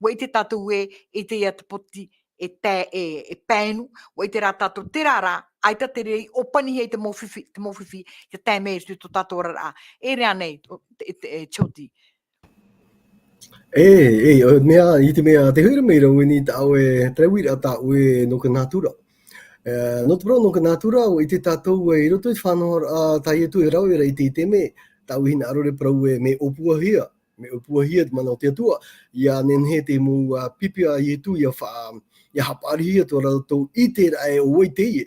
ʻUa ʻite tātou ē, i teie te poti, e tae, e, e pae inu, ʻua ʻite rā tātou, terā rā, ʻaita te reira i ʻōpanihia i te mau fifi, te mau fifi, te tae mai i tō tātou oraraʻa. E ʻere ānei, ʻo, te, te, e, Jyoti. E, e, ʻo, mea, i te mea, te huira mai rau e nei tā ʻoe, te rāveʻa tā ʻoe nō ka nātura. E, nō te parau nō ka nātura, ʻua ʻite tātou ē, i roto i te faʻanahoraʻa, tā Ietu e rave ra i te, i te mea, tā ʻoe hinaʻaro e parau ē, mea ʻōpuahia. Mea ʻōpuahia te mana o te Atua, ʻia nehenehe te mau, ā, pipi a Ietu, ʻia fa-, ʻia haʻapaʻarihia tō rātou ʻiteraʻa ē ʻo vai teie.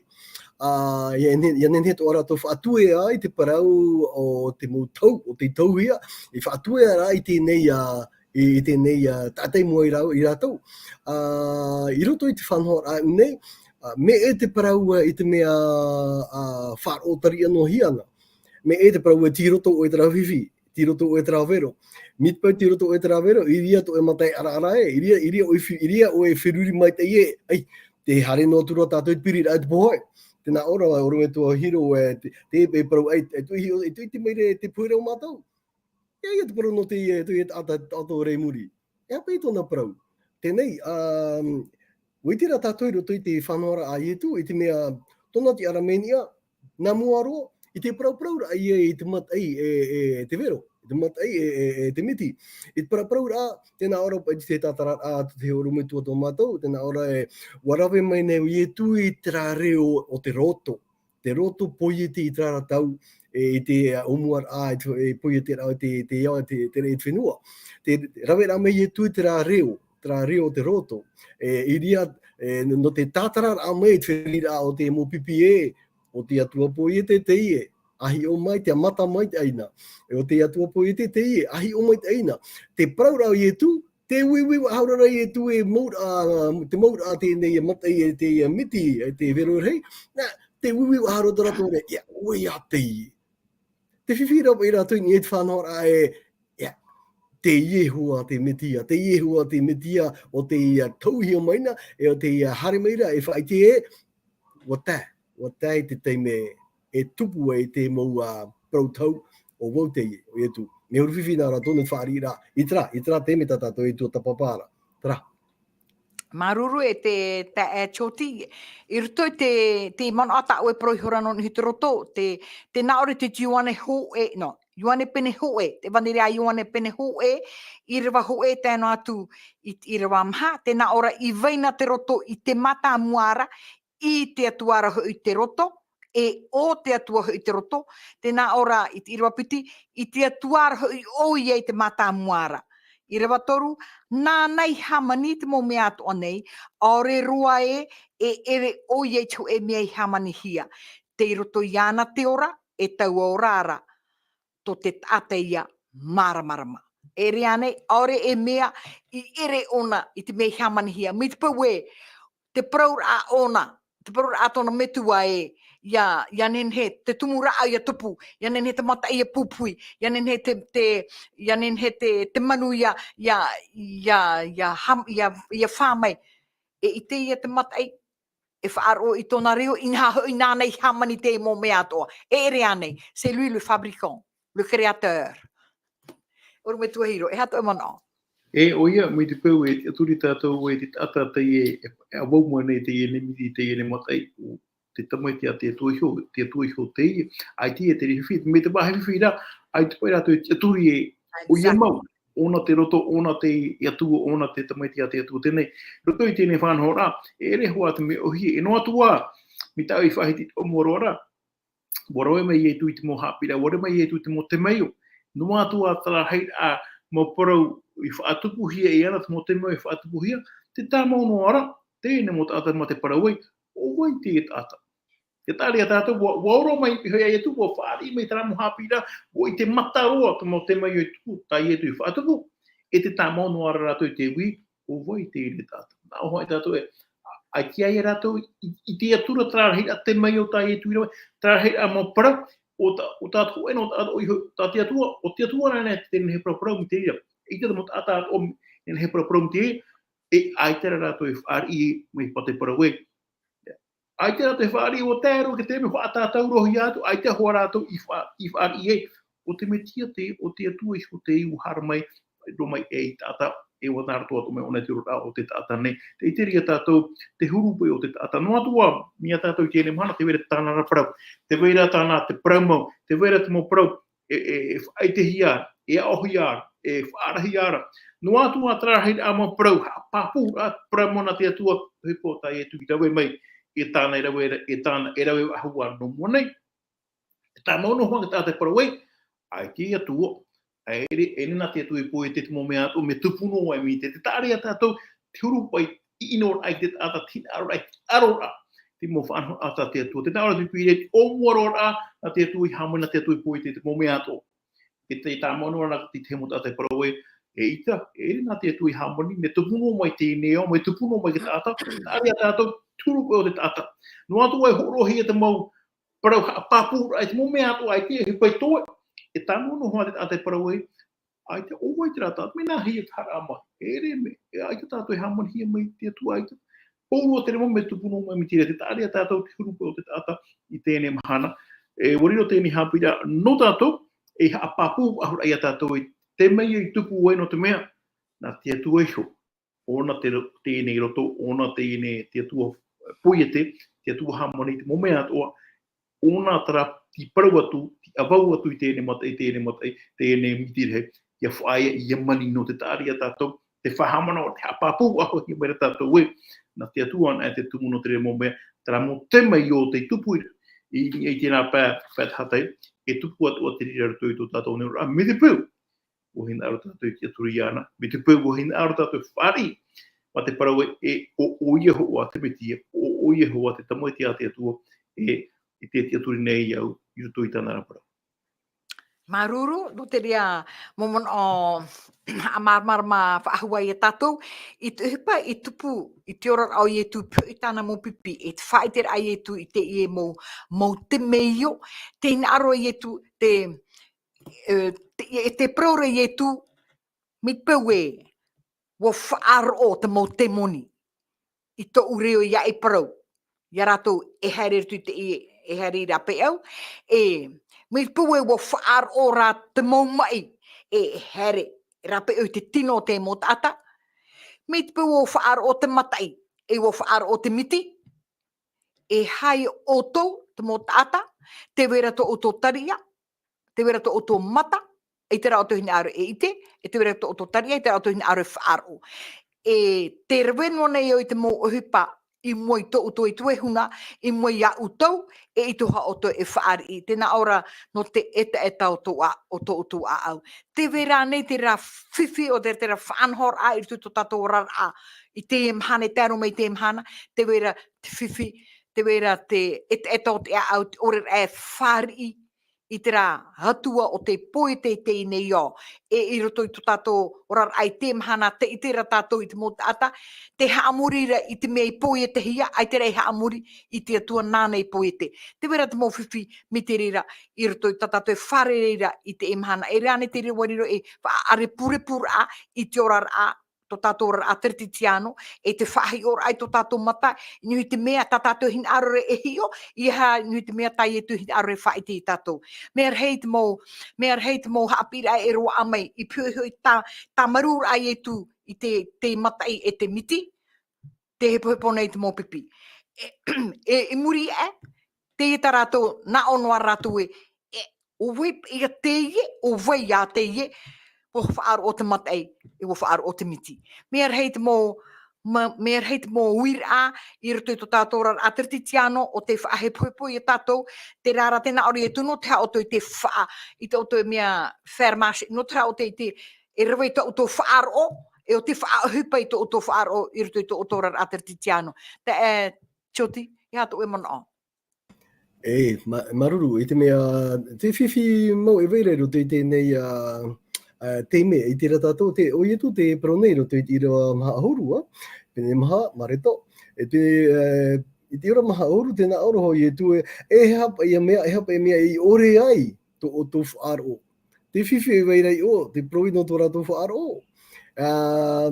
Ā, ʻia ne-, ʻia nehenehe tō rātou faʻatuea i te parau o te mau tau, ʻo tei tauhia, e faʻatuea rā i teie nei, ā, i, i teie nei, ā, taʻata i mua ia rā-, ia rātou. Ā, i roto i te faʻanahoraʻa nei, ā, mea ʻē te parau, ā, i te mea, ā, faʻaroʻo tariʻa noa hia ana. Mea ʻē te parau ē tei roto ʻoe i terā fifi, tei roto ʻoe i terā vero. Mai te peu tei roto ʻoe i terā vero, i reira tō ʻoe mataʻi ʻaraʻara ē, i reira, i reira ʻoe fi-, i reira ʻoe feruri maitaʻi ē, ʻai, tē haere noa atu ra tātou i te piriraʻa i te pohe. Tē nā ʻō ra, ʻorometua Hiro ē, te, te, e parau, ʻai, e tuʻi, e tuʻi te maire, te pohe ra o mātou. E ʻia te parau nō te, e, te, e, taʻata, taʻata i muri. E aha paʻi tōna parau? Teie, um, ʻua ʻite rā tātou i roto i te faʻanahoraʻa a Ietu, i te mea, tōna tiʻaraʻa mea, nā mua roa, i te parauparau ra ia i te mataʻi, e, e, te vero, i te mataʻi, e, e, e, te miti. I te parauparau ra, tē nā ʻō ra paʻi te tātararaʻa, te ʻorometua tō mātou, tē nā ʻō ra ē, ʻua rave mai nei Ietu i terā reo o te roto. Te roto poiete i terā ra tau, e, i te, ā, ʻōmuaraʻa, e, e, poiete ra te, te, te, te, te fenua. Te rave ra mai Ietu i terā reo, terā reo o te roto. E, i reira, e, nō te tātararaʻa mai i te feruriraʻa o te mau pipi ē, ʻo te Atua poiete teie, ʻa hiʻo mai, tē mata mai te ʻaina. E ʻo te Atua poiete teie, ʻa hiʻo mai te ʻaina. Te parau ra o Ietu, tē uiui faʻahou ra Ietu e mau ra, te mau ra teie nei e mataʻi e te, e miti, e te vero rahi. Nā, tē uiui faʻahou ra tō rātou ra, ʻia, ʻoia teie. Te fifi ra paʻi rātou i niʻa i te faʻanahoraʻa ē, ʻia, teie hoʻi te Metia, teie hoʻi te Metia, ʻo tei tauhia mai na, e ʻo tei haere mai ra, e faʻaʻite ē, ʻua tae, ʻua tae i te taime e tupu ai te mau, ā, parau tau, ʻo vau teie, ʻo Ietu. Mea huru fifi nā rātou nō te fāriʻiraʻa, i terā, i terā taime tā tātou e tuatāpapa ra. Terā. Māuruuru e te, te, e, Jyoti, i roto i te, te manaʻo tā ʻoe e parau iho ra nō niʻa i te roto, te, tē nā ʻō ra te Ioane hōʻē, no, Ioane pene hōʻē, te ʻevaneria a Ioane pene hōʻē, ʻīrava hōʻē tae noa atu i, ʻīrava maha, tē nā ʻō ra i vai na te roto i te mātāmua ra, i te Atua ra hoʻi te roto, e ʻo te Atua hoʻi te roto, tē nā ʻō ra i te ʻīrava piti, i te Atua ra hoʻi ʻoia i te mātāmua ra. ʻĪrava toru, nāna i hāmani te mau mea atoʻa nei, ʻaore roa ē, e ʻere ʻoia i te hōʻē mea i hāmanihia. Tei roto iāna te ora, e taua ora ra, tō te taʻata ia māramarama. E ʻere ānei, ʻaore e mea i ʻere ʻōna i te mea i hāmanihia. Mai te peu ē, te parauraʻa ʻōna, te parauraʻa tōna metua ē, ʻia, ʻia nehenehe te tumu rāʻau ʻia tupu, ʻia nehenehe te mataʻi ʻia pupuhi, ʻia nehenehe te, te, ʻia nehenehe te, te manu ʻia, ʻia, ʻia, ʻia ham-, ʻia, ʻia fā mai. E ʻite ia te mataʻi, e faʻaroʻo i tōna reo, inaha hoʻi nāna i hāmani te mau mea atoʻa. E ʻere ānei, c'est lui le fabricant, le créateur. ʻOrometua Hiro, e aha tō manaʻo? E, ʻoia, mai te peu e tiʻaturi tātou e te taʻata teie, e, e ʻavau mai nei teie nei miti, teie nei mataʻi, ʻo te tamaiti a te Atua iho, te Atua iho teie, ʻaita e te fifi, mai te vāhi fifi ra, ʻaita paʻi rātou e tiʻaturi ē, ʻoia mau, ʻōna te roto, ʻōna te Atua, ʻōna te tamaiti a te Atua teie nei. Roto i teie nei faʻanahoraʻa, e ʻere hoʻi te mea ʻōhie, e noa atu ā, mai tāʻu i faʻahiti i te ʻōmuaraʻa ra, ʻua rave mai Ietu i te mau haʻapiʻiraʻa, ʻua rave mai Ietu i te mau temeio. Noa atu ā terā rahiraʻa mau parau i faʻatupuhia e ana te mau temeio i faʻatupuhia, tē tāmau noa ra, teie nei mau taʻata mā te parau ai, ʻo vai teie taʻata. Tē taʻa ra tātou, ʻua, ʻua ora mai, i hoʻi a Ietu, ʻua fāriʻi mai terā mau haʻapiʻiraʻa, ʻua ʻite mata roa te mau temeio i tupu, tā Ietu i faʻatupu, e tē tāmau noa ra rātou i te ui, ʻo vai teie taʻata. Nā ʻō hoʻi tātou ē, ʻa, ʻaita ia rātou i, i te atura terā rahiraʻa temeio tā Ietu i rave, terā rahiraʻa mau parau, ʻo tā, ʻo tā te hōʻē noa taʻata ʻoia, tā te Atua, ʻo te Atua rānei te nehenehe parau mai te reira. ʻEita te mau taʻata atoʻa nehenehe parau mai te reira, e ʻaita rā rātou e fāriʻi mai te parau ē. ʻAita rātou e fāriʻi, ʻua tae roa ki te mea faʻatātau roa atu, ʻaita hoʻi rātou i fa-, i fāriʻi ē. ʻO te Mesia te, ʻo te Atua iho te ʻua haere mai, roa mai e taʻata, e ʻua nā roto atu mai ʻōna i te oraraʻa o te taʻata nei. Tē ʻite ra tātou te huru paʻi o te taʻata. Noa atu ā, mai ia tātou i teie mahana, tē vai ra tāna ra parau. Tē vai ra tāna te parau mau, tē vai ra te mau parau, e, e, e faʻaʻitehia, e aʻohia, e faʻaarahia ra. Noa atu ā terā rahiraʻa mau parau, haʻapāpūraʻa, parau mau nā te Atua, ʻohipa tā Ietu i rave mai, e tāna e rave, e tāna e rave faʻahou nō mua nei. E tāmau noa hoʻi te taʻata e parau ē, ʻaita e Atua, ʻaita, ʻaita nā te Atua i poiete te mau mea atoʻa, mea tupu noa mai te, te taʻa ra ia tātou, te huru paʻi, i ʻino ai te taʻata, te hinaʻaro ai, te aro ra, te mau faʻanahoraʻa tā te Atua. Tē nā ʻō ra te Pīpīria, te ʻōmuaraʻa, nā te Atua i hāmani, nā te Atua i poiete te mau mea atoʻa. E te tāmau noa ra te, te mau taʻata e parau ē, ʻeita, ʻaita nā te Atua i hāmani, mea tupu noa mai teie nei ao, mea tupu noa mai te taʻata, taʻa ra ia tātou, te huru paʻi o te taʻata. Noa atu ā e hōroʻahia te mau parau haʻapāpūraʻa, e te mau mea atoʻa, ʻaita e ʻohipa i toe, e tāmau noa hoʻi te taʻata e parau ē, ʻaita, ʻo vai terā taʻata, mea nāhea te haʻamāuruuru mai, e ʻere mea, e ʻaita tātou e hāmanihia mai te Atua, ʻaita. Pauroa te reira mau mea tupu noa mai mai te reira, te taʻa ra ia tātou te huru paʻi o te taʻata i teie mahana. E, ʻua riro teie haʻapiʻiraʻa nō tātou, e haʻapāpū faʻahou ra ia tātou i te mea i tupu ai nō te mea, nā te Atua iho. ʻŌna te ro-, teie nei roto, ʻōna teie nei te Atua poiete, te Atua hāmani te mau mea atoʻa, ʻōna terā tei parau atu, tei ʻavau atu i teie nei mataʻi, teie nei mataʻi, teie nei miti rahi, ʻia faʻaea, ʻia mani nō te taʻa ra ia tātou, te faʻahaʻamanaʻo, te haʻapāpū faʻahou mai ra tātou ē, nā te Atua anaʻe te tumu nō te reira mau mea, terā mau tēmaiō tei tupu i, i, i teie nei pae, pae tahatai, e tupu atoʻa te reira i roto i tō tātou nei oraraʻa, mai te peu, ʻua hinaʻaro tātou i tiʻaturi iāna, mai te peu ʻua hinaʻaro tātou e fāriʻi, mā te parau ē, ʻo, ʻoia hoʻi te Mesia, ʻo, ʻoia hoʻi te Tamaiti a te Atua, e, e tē tiʻaturi nei au, i roto i tāna ra parau. Māuruuru, nō te reira mau manaʻo, haʻamāramarama faʻahou ia tātou, i te ʻohipa i tupu, i te oraraʻa o Ietu, i tāna mau pipi, i te faʻaʻiteraʻa a Ietu, i teie mau, mau tēmaiō, tē hinaʻaro Ietu, te, e, te, e tē parau ra Ietu, mai te peu ē, ʻua faʻaroʻo te mau tēmoni i tōʻu reo ia e parau, ia rātou e haere atu i te, e, e haere i rāpae au, e, mai te peu ē ʻua faʻaroʻo rā te mau maʻi, e, e haere, e rāpae au i te tino o te mau taʻata, mai te peu ʻua faʻaroʻo te mataʻi, e ʻua faʻaroʻo te miti, e aha ʻoutou, te mau taʻata, tē vai ra tō ʻoutou tariʻa, tē vai ra tō ʻoutou mata, ʻaita rā ʻoutou hinaʻaro e ʻite, e tē vai ra tō ʻoutou tariʻa, ʻaita rā ʻoutou hinaʻaro e faʻaroʻo. E tē rave noa nei au i te mau ʻohipa i mua i tō ʻoutou e tuehuna, i mua iā ʻoutou, e ʻaita hoʻi ʻoutou e fāriʻi, tē nā ʻō ra nō te ʻetaʻeta o tō ʻa-, o tō ʻoutou ʻāʻau. Tē vai ra ānei terā fifi ʻo te, terā faʻanahoraʻa i roto i tō tātou oraraʻa, i teie mahana, e tae roa mai i teie mahana, tē vai ra te fifi, tē vai ra te ʻetaʻeta o te ʻāʻau, te ʻore ra e fāriʻi i terā Atua o tē poiete i teie nei ao. E i roto i tō tātou oraraʻa i teie mahana, tē ʻite ra tātou i te mau taʻata, tē haʻamori ra i te mea i poietehia, ʻaita rā e haʻamori i te Atua nāna i poiete. Tē vai ra te mau fifi mai te reira i roto i tā tātou e fārerei ra i teie mahana. E rave ānei te reira ʻua riro ei faʻaʻare purepureraʻa i te oraraʻa, tō tātou oraraʻa Teretitiano, e te faʻahiʻoraʻa i tō tātou mata, i niʻa i te mea tā tātou hinaʻaro ra e hiʻo, ʻeiaha i niʻa i te mea tā Ietu hinaʻaro ra e faʻaʻite ia tātou. Mea rahi te mau, mea rahi te mau haʻapiʻiraʻa e roaʻa mai, i poʻipoʻi tā, tā māuruururaʻa a Ietu i te, te mataʻi e te miti, tē hepohepo nei te mau pipi. E, e, i muri aʻe, teie tā rātou, nā ʻō noa rātou ē, e, ʻo vai ia teie, ʻo vai ia teie, ʻua faʻaroʻo te mataʻi, e ʻua faʻaroʻo te miti. Mea rahi te mau, ma-, mea rahi te mau uiraʻa, i roto i tō tātou oraraʻa Teretitiano, ʻo tē faʻahepohepo ia tātou, terā rā tē nā ʻō ra Ietu nō te aha ʻoutou i te faʻa-, i tō ʻoutou mea fermash, nō te aha ʻoutou i te, e rave i tō ʻoutou faʻaroʻo, e ʻo tē faʻaʻohipa i tō ʻoutou faʻaroʻo, i roto i tō ʻoutou oraraʻa Teretitiano. Te, e, Tioti, e aha tō ʻoe manaʻo? E, mā-, māuruuru, i te mea, te fifi mau e vai ra i roto i teie nei, ā, ā, taime, i terā tātou, te, ʻo Ietu tē parau nei i roto i te ʻīrava maha ʻahuru, ā, pene maha, Mareko, e te, ā, I te ora maha ʻahuru, tē nā ʻō ra hoʻi Ietu ē, e aha paʻi ia mea, e aha paʻi ia mea i ʻore ai tō, tō faʻaroʻo. Te fifi e vai ra i ʻō, te parau nō tō rātou faʻaroʻo. Ā,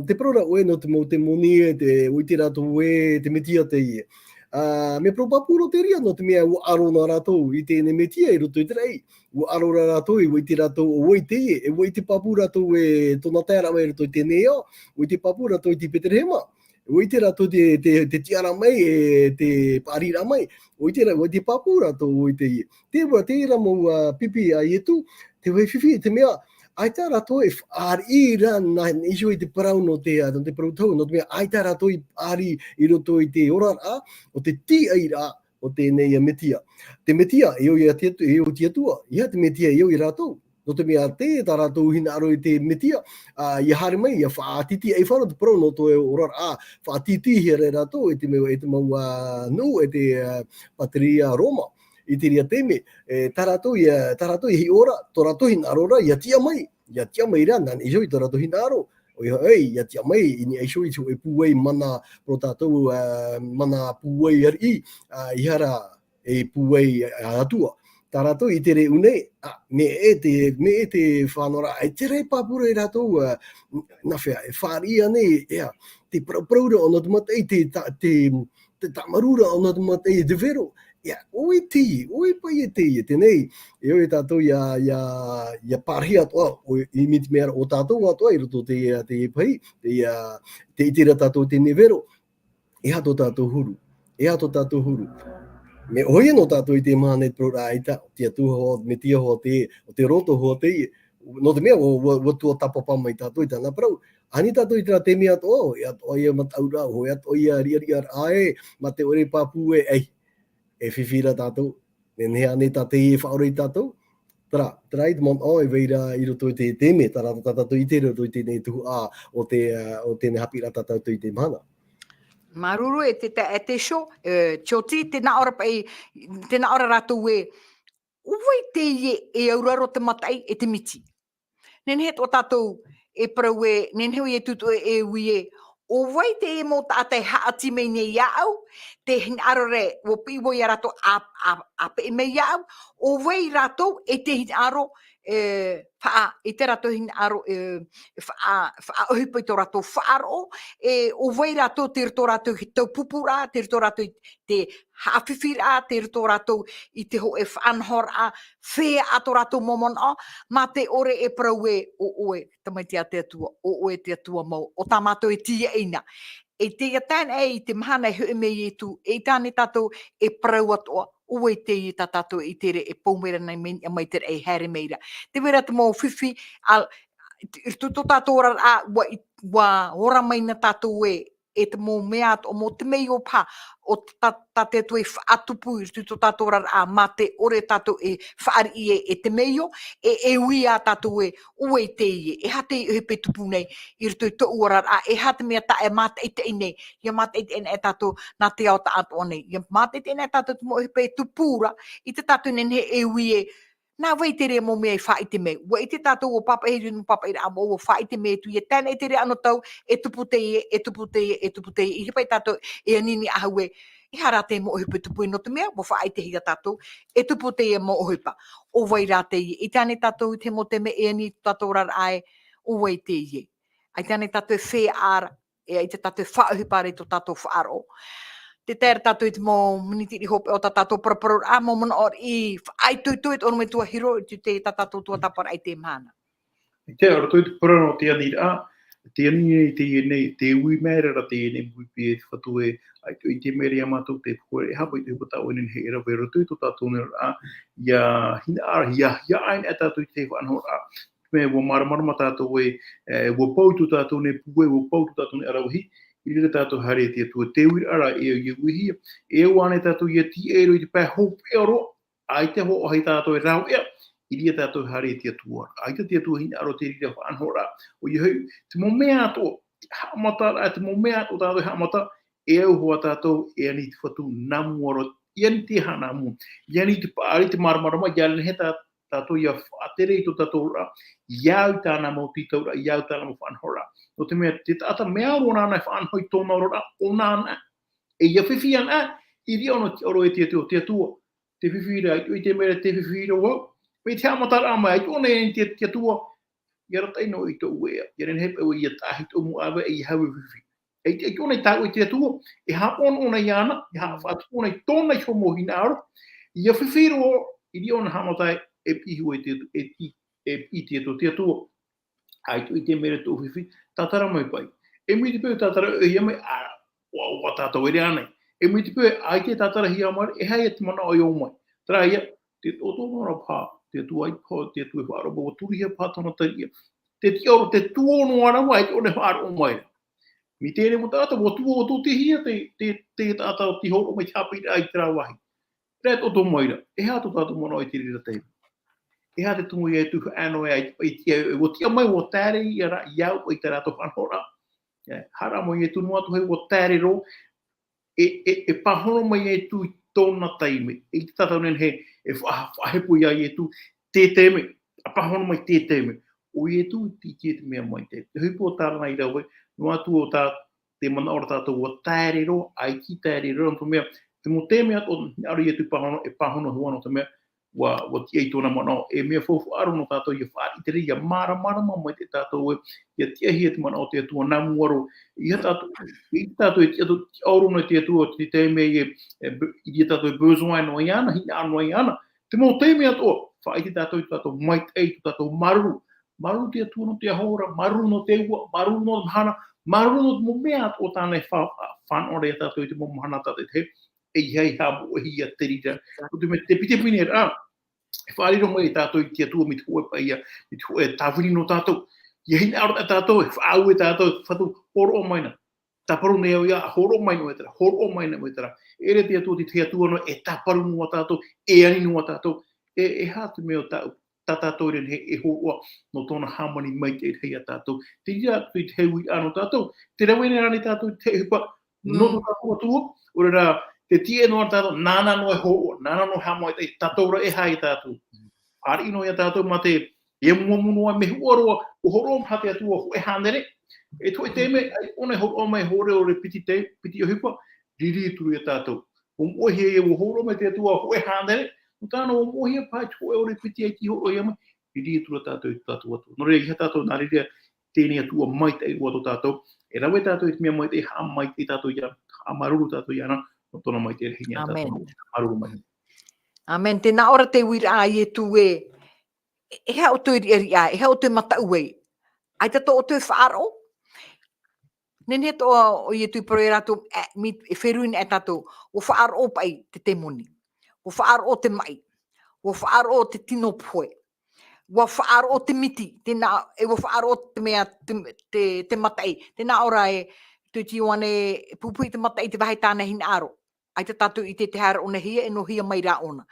te parau ra ʻoe nō te mau temoni ē, te, ʻua ʻite rātou ē, te Metia teie. Ā, mea parau pāpū roa terā, nō te mea ʻua ʻaro nā rātou i teie nei Metia i roto i te raʻi. ʻUa ʻaro ra rātou, e ʻua ʻite rātou ʻo vai teie, e ʻua ʻite pāpū rātou ē tōna taeraʻa mai i roto i teie nei ao, ʻua ʻite pāpū rātou i te Peterehema. ʻUa ʻite rātou te, te, te tiʻaraʻa mai, e te paʻariraʻa mai. ʻUa ʻite rā, ʻua ʻite pāpū rātou ʻo vai teie. Te ua, teie rā mau, ā, pipi a Ietu, te vāhi fifi, te mea, ʻaita rātou e fāriʻi ra nā, iho i te parau nō te, ā, nō te parau tau, nō te mea, ʻaita rātou i fāriʻi i roto i te oraraʻa, ʻo te tīaʻiraʻa, ʻo teie nei Metia. Te Metia, e ʻo ia te Atu-, e ʻo te Atua, ʻeiaha te Metia, e ʻo ia rātou. Nō te mea tē, tā rātou hinaʻaro i te Metia, ā, ʻia haere mai, ʻia faʻatītīʻaifaro te parau nō tō oraraʻa, faʻatītīhia ra rātou e te mau, e te mau, ā, nuʻu, e te, ā, pātireia Roma, i terā taime, e, tā rātou ʻia, tā rātou ʻia hiʻo ra, tō rātou hinaʻaro ra, ʻia tiʻa mai, ʻia tiʻa mai ra, nā niʻa iho i tō rātou hinaʻaro, ʻoia hoʻi, ʻia tiʻa mai, i niʻa iho i te hōʻē pūai mana, parau tātou, ā, mana pūai ariʻi, ā, ʻeiaha ra, e pūai, ā, atua. Tā rātou i te reira nei, ā, mea ʻē te, mea ʻē te faʻanahoraʻa, e ʻere pāpū ra rātou, ā, nā hea, e fāriʻi ānei, ʻeiaha, te parauparau ra ʻo nā te mataʻi, te, tā, te, te tāmarū ra ʻo nā te mataʻi, te vero, ʻeiaha, ʻo vai teie, ʻo vai paʻi teie, teie nei, e ʻo ia tātou ʻia, ʻia, ʻia pārahi atoʻa, ʻo, i te mea ra ʻo tātou atoʻa, i roto te, te pahi, te, ā, tē ʻite ra tātou teie nei vero, ʻeiaha tō tātou huru. ʻEiaha tō tātou huru. Mea ʻohie nō tātou i teie mahana i te parau ra ʻaita, ʻo te Atua hoʻi, Metia hoʻi te, ʻo te roto hoʻi te, nō te mea, ʻua, ʻua, ʻua tuatāpapa mai tātou i tāna parau. Ani tātou i terā taime atoʻa, ʻoia atoʻa ia mataʻuraʻa, ʻoia atoʻa ia riʻariʻaraʻa ē, mā te ʻore pāpū ē, ʻei, e fifi ra tātou. Nehenehe ānei tā teie e faʻaora ia tātou? Terā, terā i te manaʻo e vai ra i roto i te taime, terā tā tātou i ʻite i roto i teie nei tuhaʻa ʻo te, ā, ʻo teie nei haʻapiʻiraʻa tā tātou i teie mahana. Māuruuru e te, te, e te show, e, Tioti, tē nā ʻō ra paʻi, tē nā ʻō ra rātou ē, ʻo vai teie e auraro te mataʻi e te miti. Nehenehe atoʻa tātou e parau ē, nehenehe ʻoia e tūtū e, e ui ē, ʻo vai teie mau taʻata e haʻati mai nei iāʻu, te hinaʻaro ra, ʻua piʻi vau ia rātou ʻa, ʻa, ʻa peʻe mai iāʻu, ʻo vai rātou e te hinaʻaro, e, faʻa, e te rātou hinaʻaro, e, faʻa, faʻaʻohipa i tō rātou faʻaroʻo, e, ʻo vai rātou tei roto rātou i te taupupuraʻa, tei roto rātou i te haʻafifiraʻa, tei roto rātou i te hōʻē faʻanahoraʻa, feiā tō rātou mau manaʻo, mā te ʻore e parau ē, ʻo ʻoe, tamaiti a te Atua, ʻo ʻoe te Atua mau, ʻo tā mātou e tīaʻi na. E teie taime i te mahana e hoʻi mai Ietu, eʻita ānei tātou e parau atoʻa, ʻo vai teie tā tātou e ʻite ra e pou mai ra nā, mai, mai te raʻi e haere mai ra. Tē vai ra te mau fifi, ā, i roto i tō tātou oraraʻa, ʻua i, ʻua ora mai na tātou ē, e te mau mea atoʻa, mau temeio paha, ʻo tā, tā te Atua i faʻatupu i roto i tō tātou oraraʻa, mā te ʻore tātou e fāriʻi ē, e temeio, e, e ui ia tātou ē, ʻo vai teie, e aha te ʻohipa e tupu nei, i roto i tōʻu oraraʻa, e aha te mea taʻa e mātaʻitaʻi nei, ʻia mātaʻitaʻi ana e tātou, nā te ao taʻatoʻa nei, ʻia mātaʻitaʻi ana e tātou te mau ʻohipa e tupu ra, ʻeita tātou e nehenehe e ui ē, nā vai terā mau mea e faʻaʻite mai. ʻUa ʻite tātou ʻua pāpaʻi, ʻua pāpaʻi ra ʻāmoʻa, ʻua faʻaʻite mai atu ē, teie nei terā anotau, e tupu teie, e tupu teie, e tupu teie, ʻeiaha paʻi tātou e ani i niʻa iho ē, e aha rā te mau ʻohipa e tupu, nō te mea, ʻua faʻaʻitehia tātou, e tupu teie mau ʻohipa. ʻO vai rā teie, ʻeita ānei tātou i te mau taime e ani i tō tātou oraraʻa ē, ʻo vai teie. ʻEita ānei tātou e feiā ra, e ʻaita tātou e faʻaʻohipa ra i tō tātou faʻaroʻo. Tē tae ra tātou i te mau miniti riʻi hopeʻa o tā tātou paraparau, ā, mau manaʻo riʻi faʻaitoito i te ʻorometua Hiro, i te, tā tātou tuatāpaparaʻa i teie mahana. ʻIa, i roto i te parau nō te aniraʻa, te ani nei, teie nei, tē ui mai ra ra teie nei mau pipi e te Fatu ē, ʻaita e ʻite mai ra ia mātou te pure, e aha paʻi te ʻohipa tā ʻoe e nehenehe e rave i roto i tō tātou nei oraraʻa, ʻia hinaʻaro, ʻia, ʻia hiaʻai ana tātou i te faʻanahoraʻa, mea ʻua māramarama tātou ē, e, ʻua pau tō tātou nei pūai, ʻua pau tō tātou nei ʻaravihi, i reira tātou e haere i te Atua. Te uiraʻa ra, e, e uihia, e ʻua ānei tātou ʻia tīaʻi roa i te pae hopeʻa roa, ʻaita hoʻi tātou e rāveʻa, i reira tātou e haere i te Atua. ʻAita te Atua e hinaʻaro i te reira faʻanahoraʻa. ʻOia hoʻi, te mau mea atoʻa, te haʻamataraʻa, te mau mea atoʻa tātou e haʻamata, e au hoʻi tātou, e ani i te Fatu nā mua roa, e ani i te aha nā mua, e ani i te paʻari, te māramarama, ʻia nehenehe tā tātou ʻia faʻatere i tō tātou oraraʻa, ʻia au i tāna mau tītauraʻa, ʻia au i tāna mau faʻanahoraʻa. Nō te mea, te taʻata mea roa nāna e faʻanaho i tōna oraraʻa, ʻo nāna, e ʻia fifi ana, i reira ʻōna te tiʻaoro e te Atua, te Atua, te fifi ra, ʻaita e ʻite mai ra te fifi ra vau, mai te haʻamataraʻa mai, ʻaita ʻōna e te, te Atua, ʻia arataʻi noa i tōʻu ea, ʻia nehenehe paʻi ʻoe ʻia taʻahi i tōʻu mau ʻāvae, ʻia haʻavē fifi. ʻAita, ʻaita ʻōna i tāʻue i te Atua, e haʻapaʻo ʻōna iāna, e haʻa-, faʻatupu ʻōna i tōna iho mau hinaʻaro, ʻia fifi roa, i reira ʻōna haʻamata ai, e piʻi iho i te, e, i, e piʻi i te Atua, te Atua. ʻAita e ʻite mai ra tōʻu fifi, tātara mai paʻi. E mai te peu tātara e ʻia mai, ā, ʻua, ʻua tātou ʻere ānei. E mai te peu, ʻaita e tātarahia mai, e aha ia te manaʻo e ō mai. Terā ia, te, ʻo tōna ora paha, te Atua i paha, te Atua e faʻaroʻo, ʻua turuhia paha tōna tariʻa. Te tiʻaoro, te tuō noa rava, ʻaita ʻōna e faʻaroʻo mai ra. Mai teie nei mau taʻata, ʻua tuō atoʻa hia te, te, te taʻata ʻo tei hōroʻa mai te haʻapiʻiraʻa i terā vāhi. Terā e taʻoto mai ra, e aha tō tātou manaʻo i te reira taime? E aha te tumu ia e tuʻu faʻaea noa ai, i te, i te, ʻua tiʻa mai, ʻua taere ia ra, i au, i tā rātou faʻanahoraʻa. E, haere mai Ietu noa atu hē, ʻua taere roa, e, e, e pāhono mai Ietu i tōna taime. ʻAita tātou e nehenehe, e faʻa-, faʻahepo ia Ietu, te taime, ʻa pāhono mai te taime. ʻO Ietu i te, te, te mea maitaʻi. Te ʻohipa o Tārana i rave, noa atu ʻo tā, te manaʻo ra tātou ʻua taere roa, ʻaita i taere roa, nō te mea, te mau taime atoʻa, ʻaore Ietu pāhono, e pāhono hoʻi ʻōna, nō te mea, ʻua, ʻua tiʻa i tōna manaʻo, e mea faufaʻa roa nō tātou ʻia faʻaʻite ra, ʻia māramarama maitaʻi tātou ē, ʻia tiʻahia te manaʻo o te Atua nā mua roa, ʻeiaha tātou, ʻeiaha tātou e tiʻa, tiʻaoro noa i te Atua, te taime e, e, be-, ʻeiaha tātou e besoin noa iāna, hinaʻaro noa iāna, te mau taime atoʻa, faʻaʻite tātou i tō tātou maitaʻi, tō tātou māuruuru, māuruuru te Atua nō te aho ra, māuruuru nō te ua, māuruuru nō te mahana, māuruuru nō te mau mea atoʻa tāna e fa-, fa-, fānaʻo ra ia tātou i te mau mahana tātaʻitahi, e ʻeiaha e haʻamoʻehia te reira. Nō te mea te piti piti nei ra, e faʻariro mai tātou i te Atua mai te hōʻē paʻi, mai te hōʻē tāvini nō tātou. ʻIa hinaʻaro tātou, e faʻaue tātou, faʻatu, hōroʻa mai na. Tāparu nei au iā, hōroʻa mai na ʻoe terā, hōroʻa mai na ʻoe terā. E ʻere te Atua, te, te Atua noa, e tāparu noa tātou, e ani noa tātou. E, e aha te mea o tāʻu, tā tātou e nehenehe e hōroʻa, nō tōna hāmani maitaʻi ia tātou. Te reira atu i te uiraʻa nō tātou, te rave nei rānei tātou i te ʻohipa, nō tō tātou Atua, ʻaore rā, te tiʻa noa tātou, nāna noa e hōroʻa, nāna noa e haʻamaitaʻi, tātou rā e aha ia tātou. Fāriʻi noa ia tātou mā te, e amuamu noa, mea huʻa roa, ʻua hōroʻa mai te Atua hōʻē hānere, e te hōʻē taime, ʻaita ʻōna e hōroʻa mai hōʻē ʻore piti te, piti ʻohipa, riri atu ra ia tātou. ʻUa moʻehia ia, ʻua hōroʻa mai te Atua hōʻē hānere, nō tāna ʻua moʻehia paʻi te hōʻē ʻore piti ʻaita i hōroʻahia mai, riri atu ra tātou i tō tātou Atua. Nō reira, ʻeiaha tātou nā reira, teie nei Atua maitaʻi roa tō tātou, e rave tātou i te mea maitaʻi, haʻamaitaʻi tātou iāna, haʻamāuruuru tātou iāna, nō tōna maitaʻi rahi nei ia tātou. ʻĀmene. Māuruuru maitaʻi. ʻĀmene. Tē nā ʻō ra te uiraʻa a Ietu ē, e, e aha ʻoutou e riʻariʻa ai, e aha ʻoutou e mataʻu ai. ʻAita tō ʻoutou e faʻaroʻo. Nehenehe atoʻa ʻo Ietu i parau ia rātou, e, mai, e feruri nei tātou, ʻua faʻaroʻo paʻi te temoni. ʻUa faʻaroʻo te maʻi. ʻUa faʻaroʻo te tino pohe. ʻUa faʻaroʻo te miti, tē nā, e ʻua faʻaroʻo te mea, te, te, te mataʻi. Tē nā ʻō ra ē, tō Ioane, e pupuhi te mataʻi i te vāhi tāna hinaʻaro. ʻAita tātou i ʻite te haere ʻōna e hia, e nō hia mai rā ʻōna.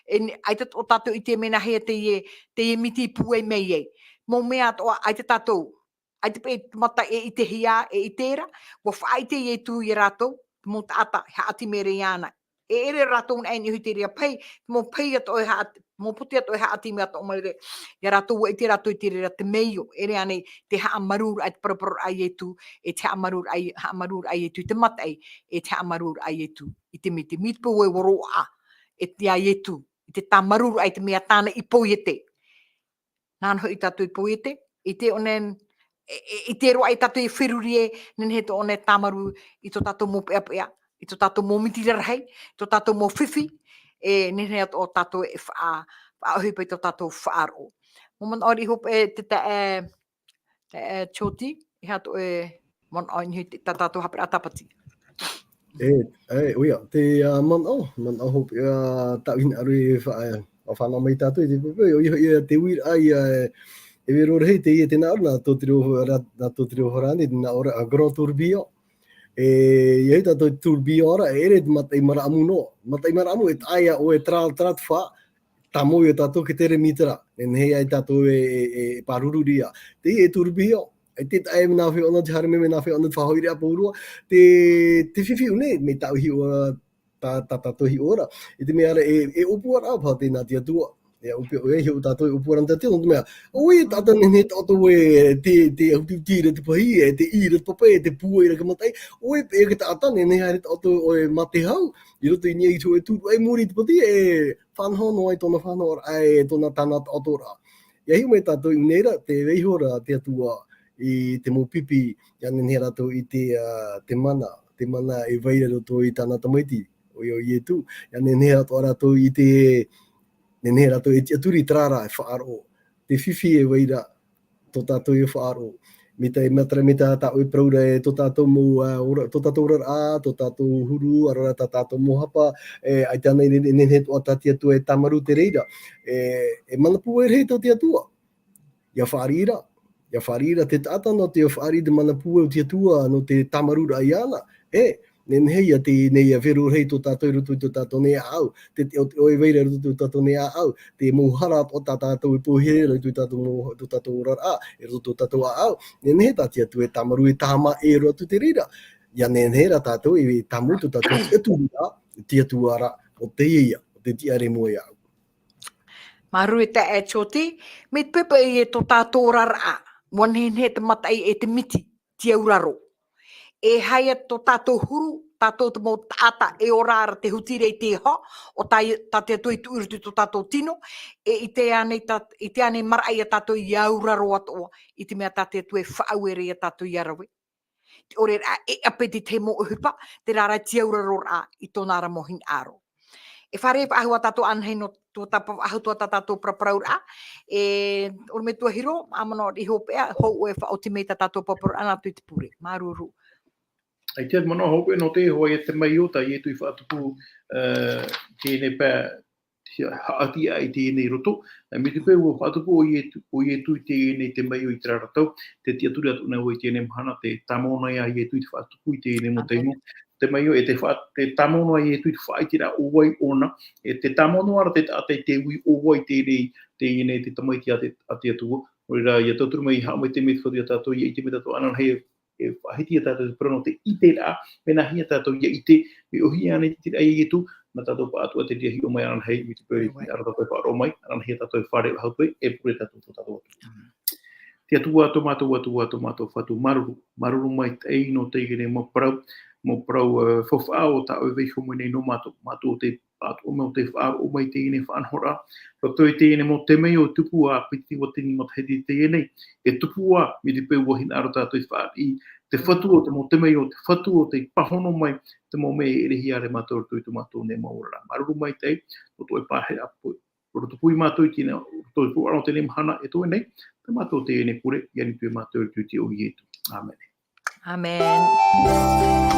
E n-, ʻaita atoʻa tātou i ʻite mea nāhea teie, teie miti i pūai mai ai. Mau mea atoʻa, ʻaita tātou, ʻaita paʻi te mataʻi e ʻitehia, e ʻite ra, ʻua faʻaʻite Ietu ia rātou, te mau taʻata, e haʻati mai ra iāna. E ʻere rātou nā ʻō i niʻa i te reira pahi, te mau pahi atoʻa e haʻati, mau pote atoʻa e haʻati mai atoʻa mai ra, ia rātou ʻua ʻite rātou i te reira te mea io, e ʻere ānei te haʻamāuruururaʻa i te paraparau a Ietu, e te haʻamāuruururaʻa i, haʻamāuruururaʻa a Ietu i te mataʻi, e te haʻamāuruururaʻa a Ietu i te miti. Mai te peu ē ʻua roaʻa, e te, a Ietu, i te tāmāuruururaʻa i te mea tāna i poiete. Nāna hoʻi tātou i poiete, i te ʻōna, e, e, i te roaʻa ia tātou e feruri e, nehenehe tō ʻōna e tāmāuruuru i tō tātou mau peʻapeʻa, i tō tātou mau miti rarahi, i tō tātou mau fifi, e nehenehe atoʻa tātou e faʻa-, faʻaʻohipa i tō tātou faʻaroʻo. Mau manaʻo ʻoire hopeʻa, e te ta-, e, e, e, Tioti, e aha tō ʻoe manaʻo i niʻa i te, tā tātou haʻapiʻiraʻa tāpati. E, e, ʻoia, te, ā, manaʻo, manaʻo hopeʻa, ā, tāʻu hinaʻaro e fa-, ā, ʻa fānaʻo mai tātou i te poʻipoʻi, ʻoia, ʻoia, te uiraʻa ia, e, e vero rahi, teie, tē nā ʻō ra, nā tō te reo, rā, nā tō te reo farāni, tē nā ʻō ra, ā, grand tourbillon. E, ʻia ʻite tātou te tourbillon ra, e ʻere te mataʻi māraʻamu noa. Mataʻi māraʻamu, e taʻa ia ʻoe, terā, terā te fā, tāmau ia tātou, e tere mītera. E nehenehe ai tātou e, e, e pāruru ra. Teie e tourbillon, ʻaita e taʻa e mea nāfea ʻōna te haere mai, mea nāfea ʻōna te faʻahoʻiraʻa pauroa. Te, te fifi ʻō nei, mai tāʻu hiʻo, tā, tā tātou hiʻo ra. I te mea ra, e, e ʻōpuaraʻa paha tēnā a te Atua. Ia, ʻoia, ʻoia, ʻoia, tātou e ʻōpua ra te tino, nō te mea, ʻoia, taʻata nehenehe taʻata ē, te, te hutihuti ra te pahī, e te ʻī ra te papa, e te pūai ra te mataʻi, ʻoia, e te taʻata nehenehe haere taʻata ē mā te hau, i roto i niʻa i te hōʻē tūruʻa i muri i te poti, e faʻanaho noa i tōna faʻanahoraʻa, e tōna tāna taʻata ra. Ia hiʻo mai tātou i ʻō nei ra, tē vai ra te Atua i te mau pipi, ia nehenehe rātou i te, ā, te mana, te mana e vai ra i roto i tāna tamaiti, ʻoia ʻo Ietu, ia nehenehe atoʻa rātou i te, nehenehe rātou e tiʻaturi i terā ra e faʻaroʻo. Te fifi e vai ra, tō tātou e faʻaroʻo. Mai te, mai te, mai te, tā ʻoe parau ra e tō tātou mau, ā, ora, tō tātou oraraʻa, tō tātou huru, ʻaore rā tā tātou mau hapa, e, ʻaita ānei, nehenehe atoʻa tā te Atua e tāmarū i te reira. E, e mana pūai rahi tō te Atua. Ia fāriʻi ra, ia fāriʻi ra te taʻata nō te fāriʻi te mana pūai o te Atua, nō te tāmarūraʻa iāna. E, nehenehe ia teie nei, ia vero rahi tō tātou i roto i tō tātou nei ʻāʻau, te, te, te, ʻoia e vai ra i roto i tō tātou nei ʻāʻau, te mau hara o tā tātou e pohe ra i roto i tō tātou mau, tō tātou oraraʻa, i roto i tō tātou ʻāʻau. Nehenehe tā te Atua e tāmarū, e tāmā, e roa atu i te reira. Ia nehenehe rā tātou e tāmau tō tātou tiʻaturiraʻa, te Atua ra, ʻo teie ia, ʻo te tiʻa i mua iāʻu. Māuruuru e taeaʻe Tioti, mai te peu paʻi e tō tātou oraraʻa, ʻua nehenehe te mataʻi e te miti, te auraro. E haere tō tātou huru, tātou te mau taʻata e ora ra te huti ra i te iho, ʻo tā, tā te Atua i tuʻu i roto i tō tātou tino, e ʻite ānei tā, ʻite ānei maraʻa ia tātou ʻia auraro atoʻa, i te mea tā te Atua e faʻaue ra ia tātou ʻia rave. Te ʻore ra, e ʻape te tahi mau ʻohipa, terā rā te auraroraʻa i tōna ra mau hinaʻaro. E fārerei faʻahou ā tātou ānei nō tō tāpaʻo faʻahou atu ā tā tātou paraparauraʻa, e, ʻorometua Hiro, ʻa Manoa Rihopeʻa, hou ʻoe e faʻaoti mai tā tātou paraparauraʻa nā ʻoutou i te pure. Māuruuru. ʻAita e Manoa Hopeʻa, nō te hoʻi e te maiō tā Ietu i faʻatupu, ā, teie nei pae, te haʻati i teie nei roto. Ā, mai te peu ʻua faʻatupu ʻo Ietu, ʻo Ietu i teie nei te maiō i terā ra tau, tē tiʻaturi atu nei vau i teie nei mahana, tē tāmau noa ā Ietu i te faʻatupu i teie nei mau taime. Te maiō, e te fa-, tē tāmau noa ā Ietu i te faʻaʻiteraʻa ʻo vai ʻōna, e tē tāmau noa ra te taʻata i te ui ʻo vai teie nei, teie nei te tamaiti a te, a te Atua. Nō reira, ʻia tauturu mai, haʻamaitaʻi mai te Fatu ia tātou, ʻia ʻite mai tātou ananahi, e faʻahiti ia tātou te parau nō te ʻiteraʻa, mea nāhea tātou ʻia ʻite, mea ʻōhie ānei te ʻiteraʻa ia Ietu, nā tātou pāʻatoʻa te reira e hiʻo mai ananahi, mai te peu e, ʻaore tātou e faʻaroʻo mai, ananahi ia tātou e fārerei faʻahou atu, e pure tātou tō tātou Atua. Te Atua, tō mātou Atua, tō mātou Fatu, māuruuru, māuruuru maitaʻi nō teie nei mau parau, mau parau, ā, faufaʻa ʻo tā ʻoe e vaiiho mai nei nō mātou, mātou te pāʻatoʻa mai ʻo tē faʻaroʻo mai i teie nei faʻanahoraʻa. Roto i teie nei mau taime ʻua tupu ā, piti ua tini matahiti i teie nei. E tupu ā, mai te peu ʻua hinaʻaro tātou i te fāriʻi, te Fatu o te mau taime, ʻo te Fatu ʻo tē pāhono mai, te mau mea e ʻere hia ra ia mātou roto i tō mātou nei mau oraraʻa. Māuruuru maitaʻi, ʻo tō ʻoe pāhonoraʻa, roto pū ia mātou i teie nei, roto i te pū o teie nei mahana e toe nei, tā mātou teie nei pure, ʻia ninitu ia mātou i te iʻoa o Ietu. ʻĀmene. ʻĀmene.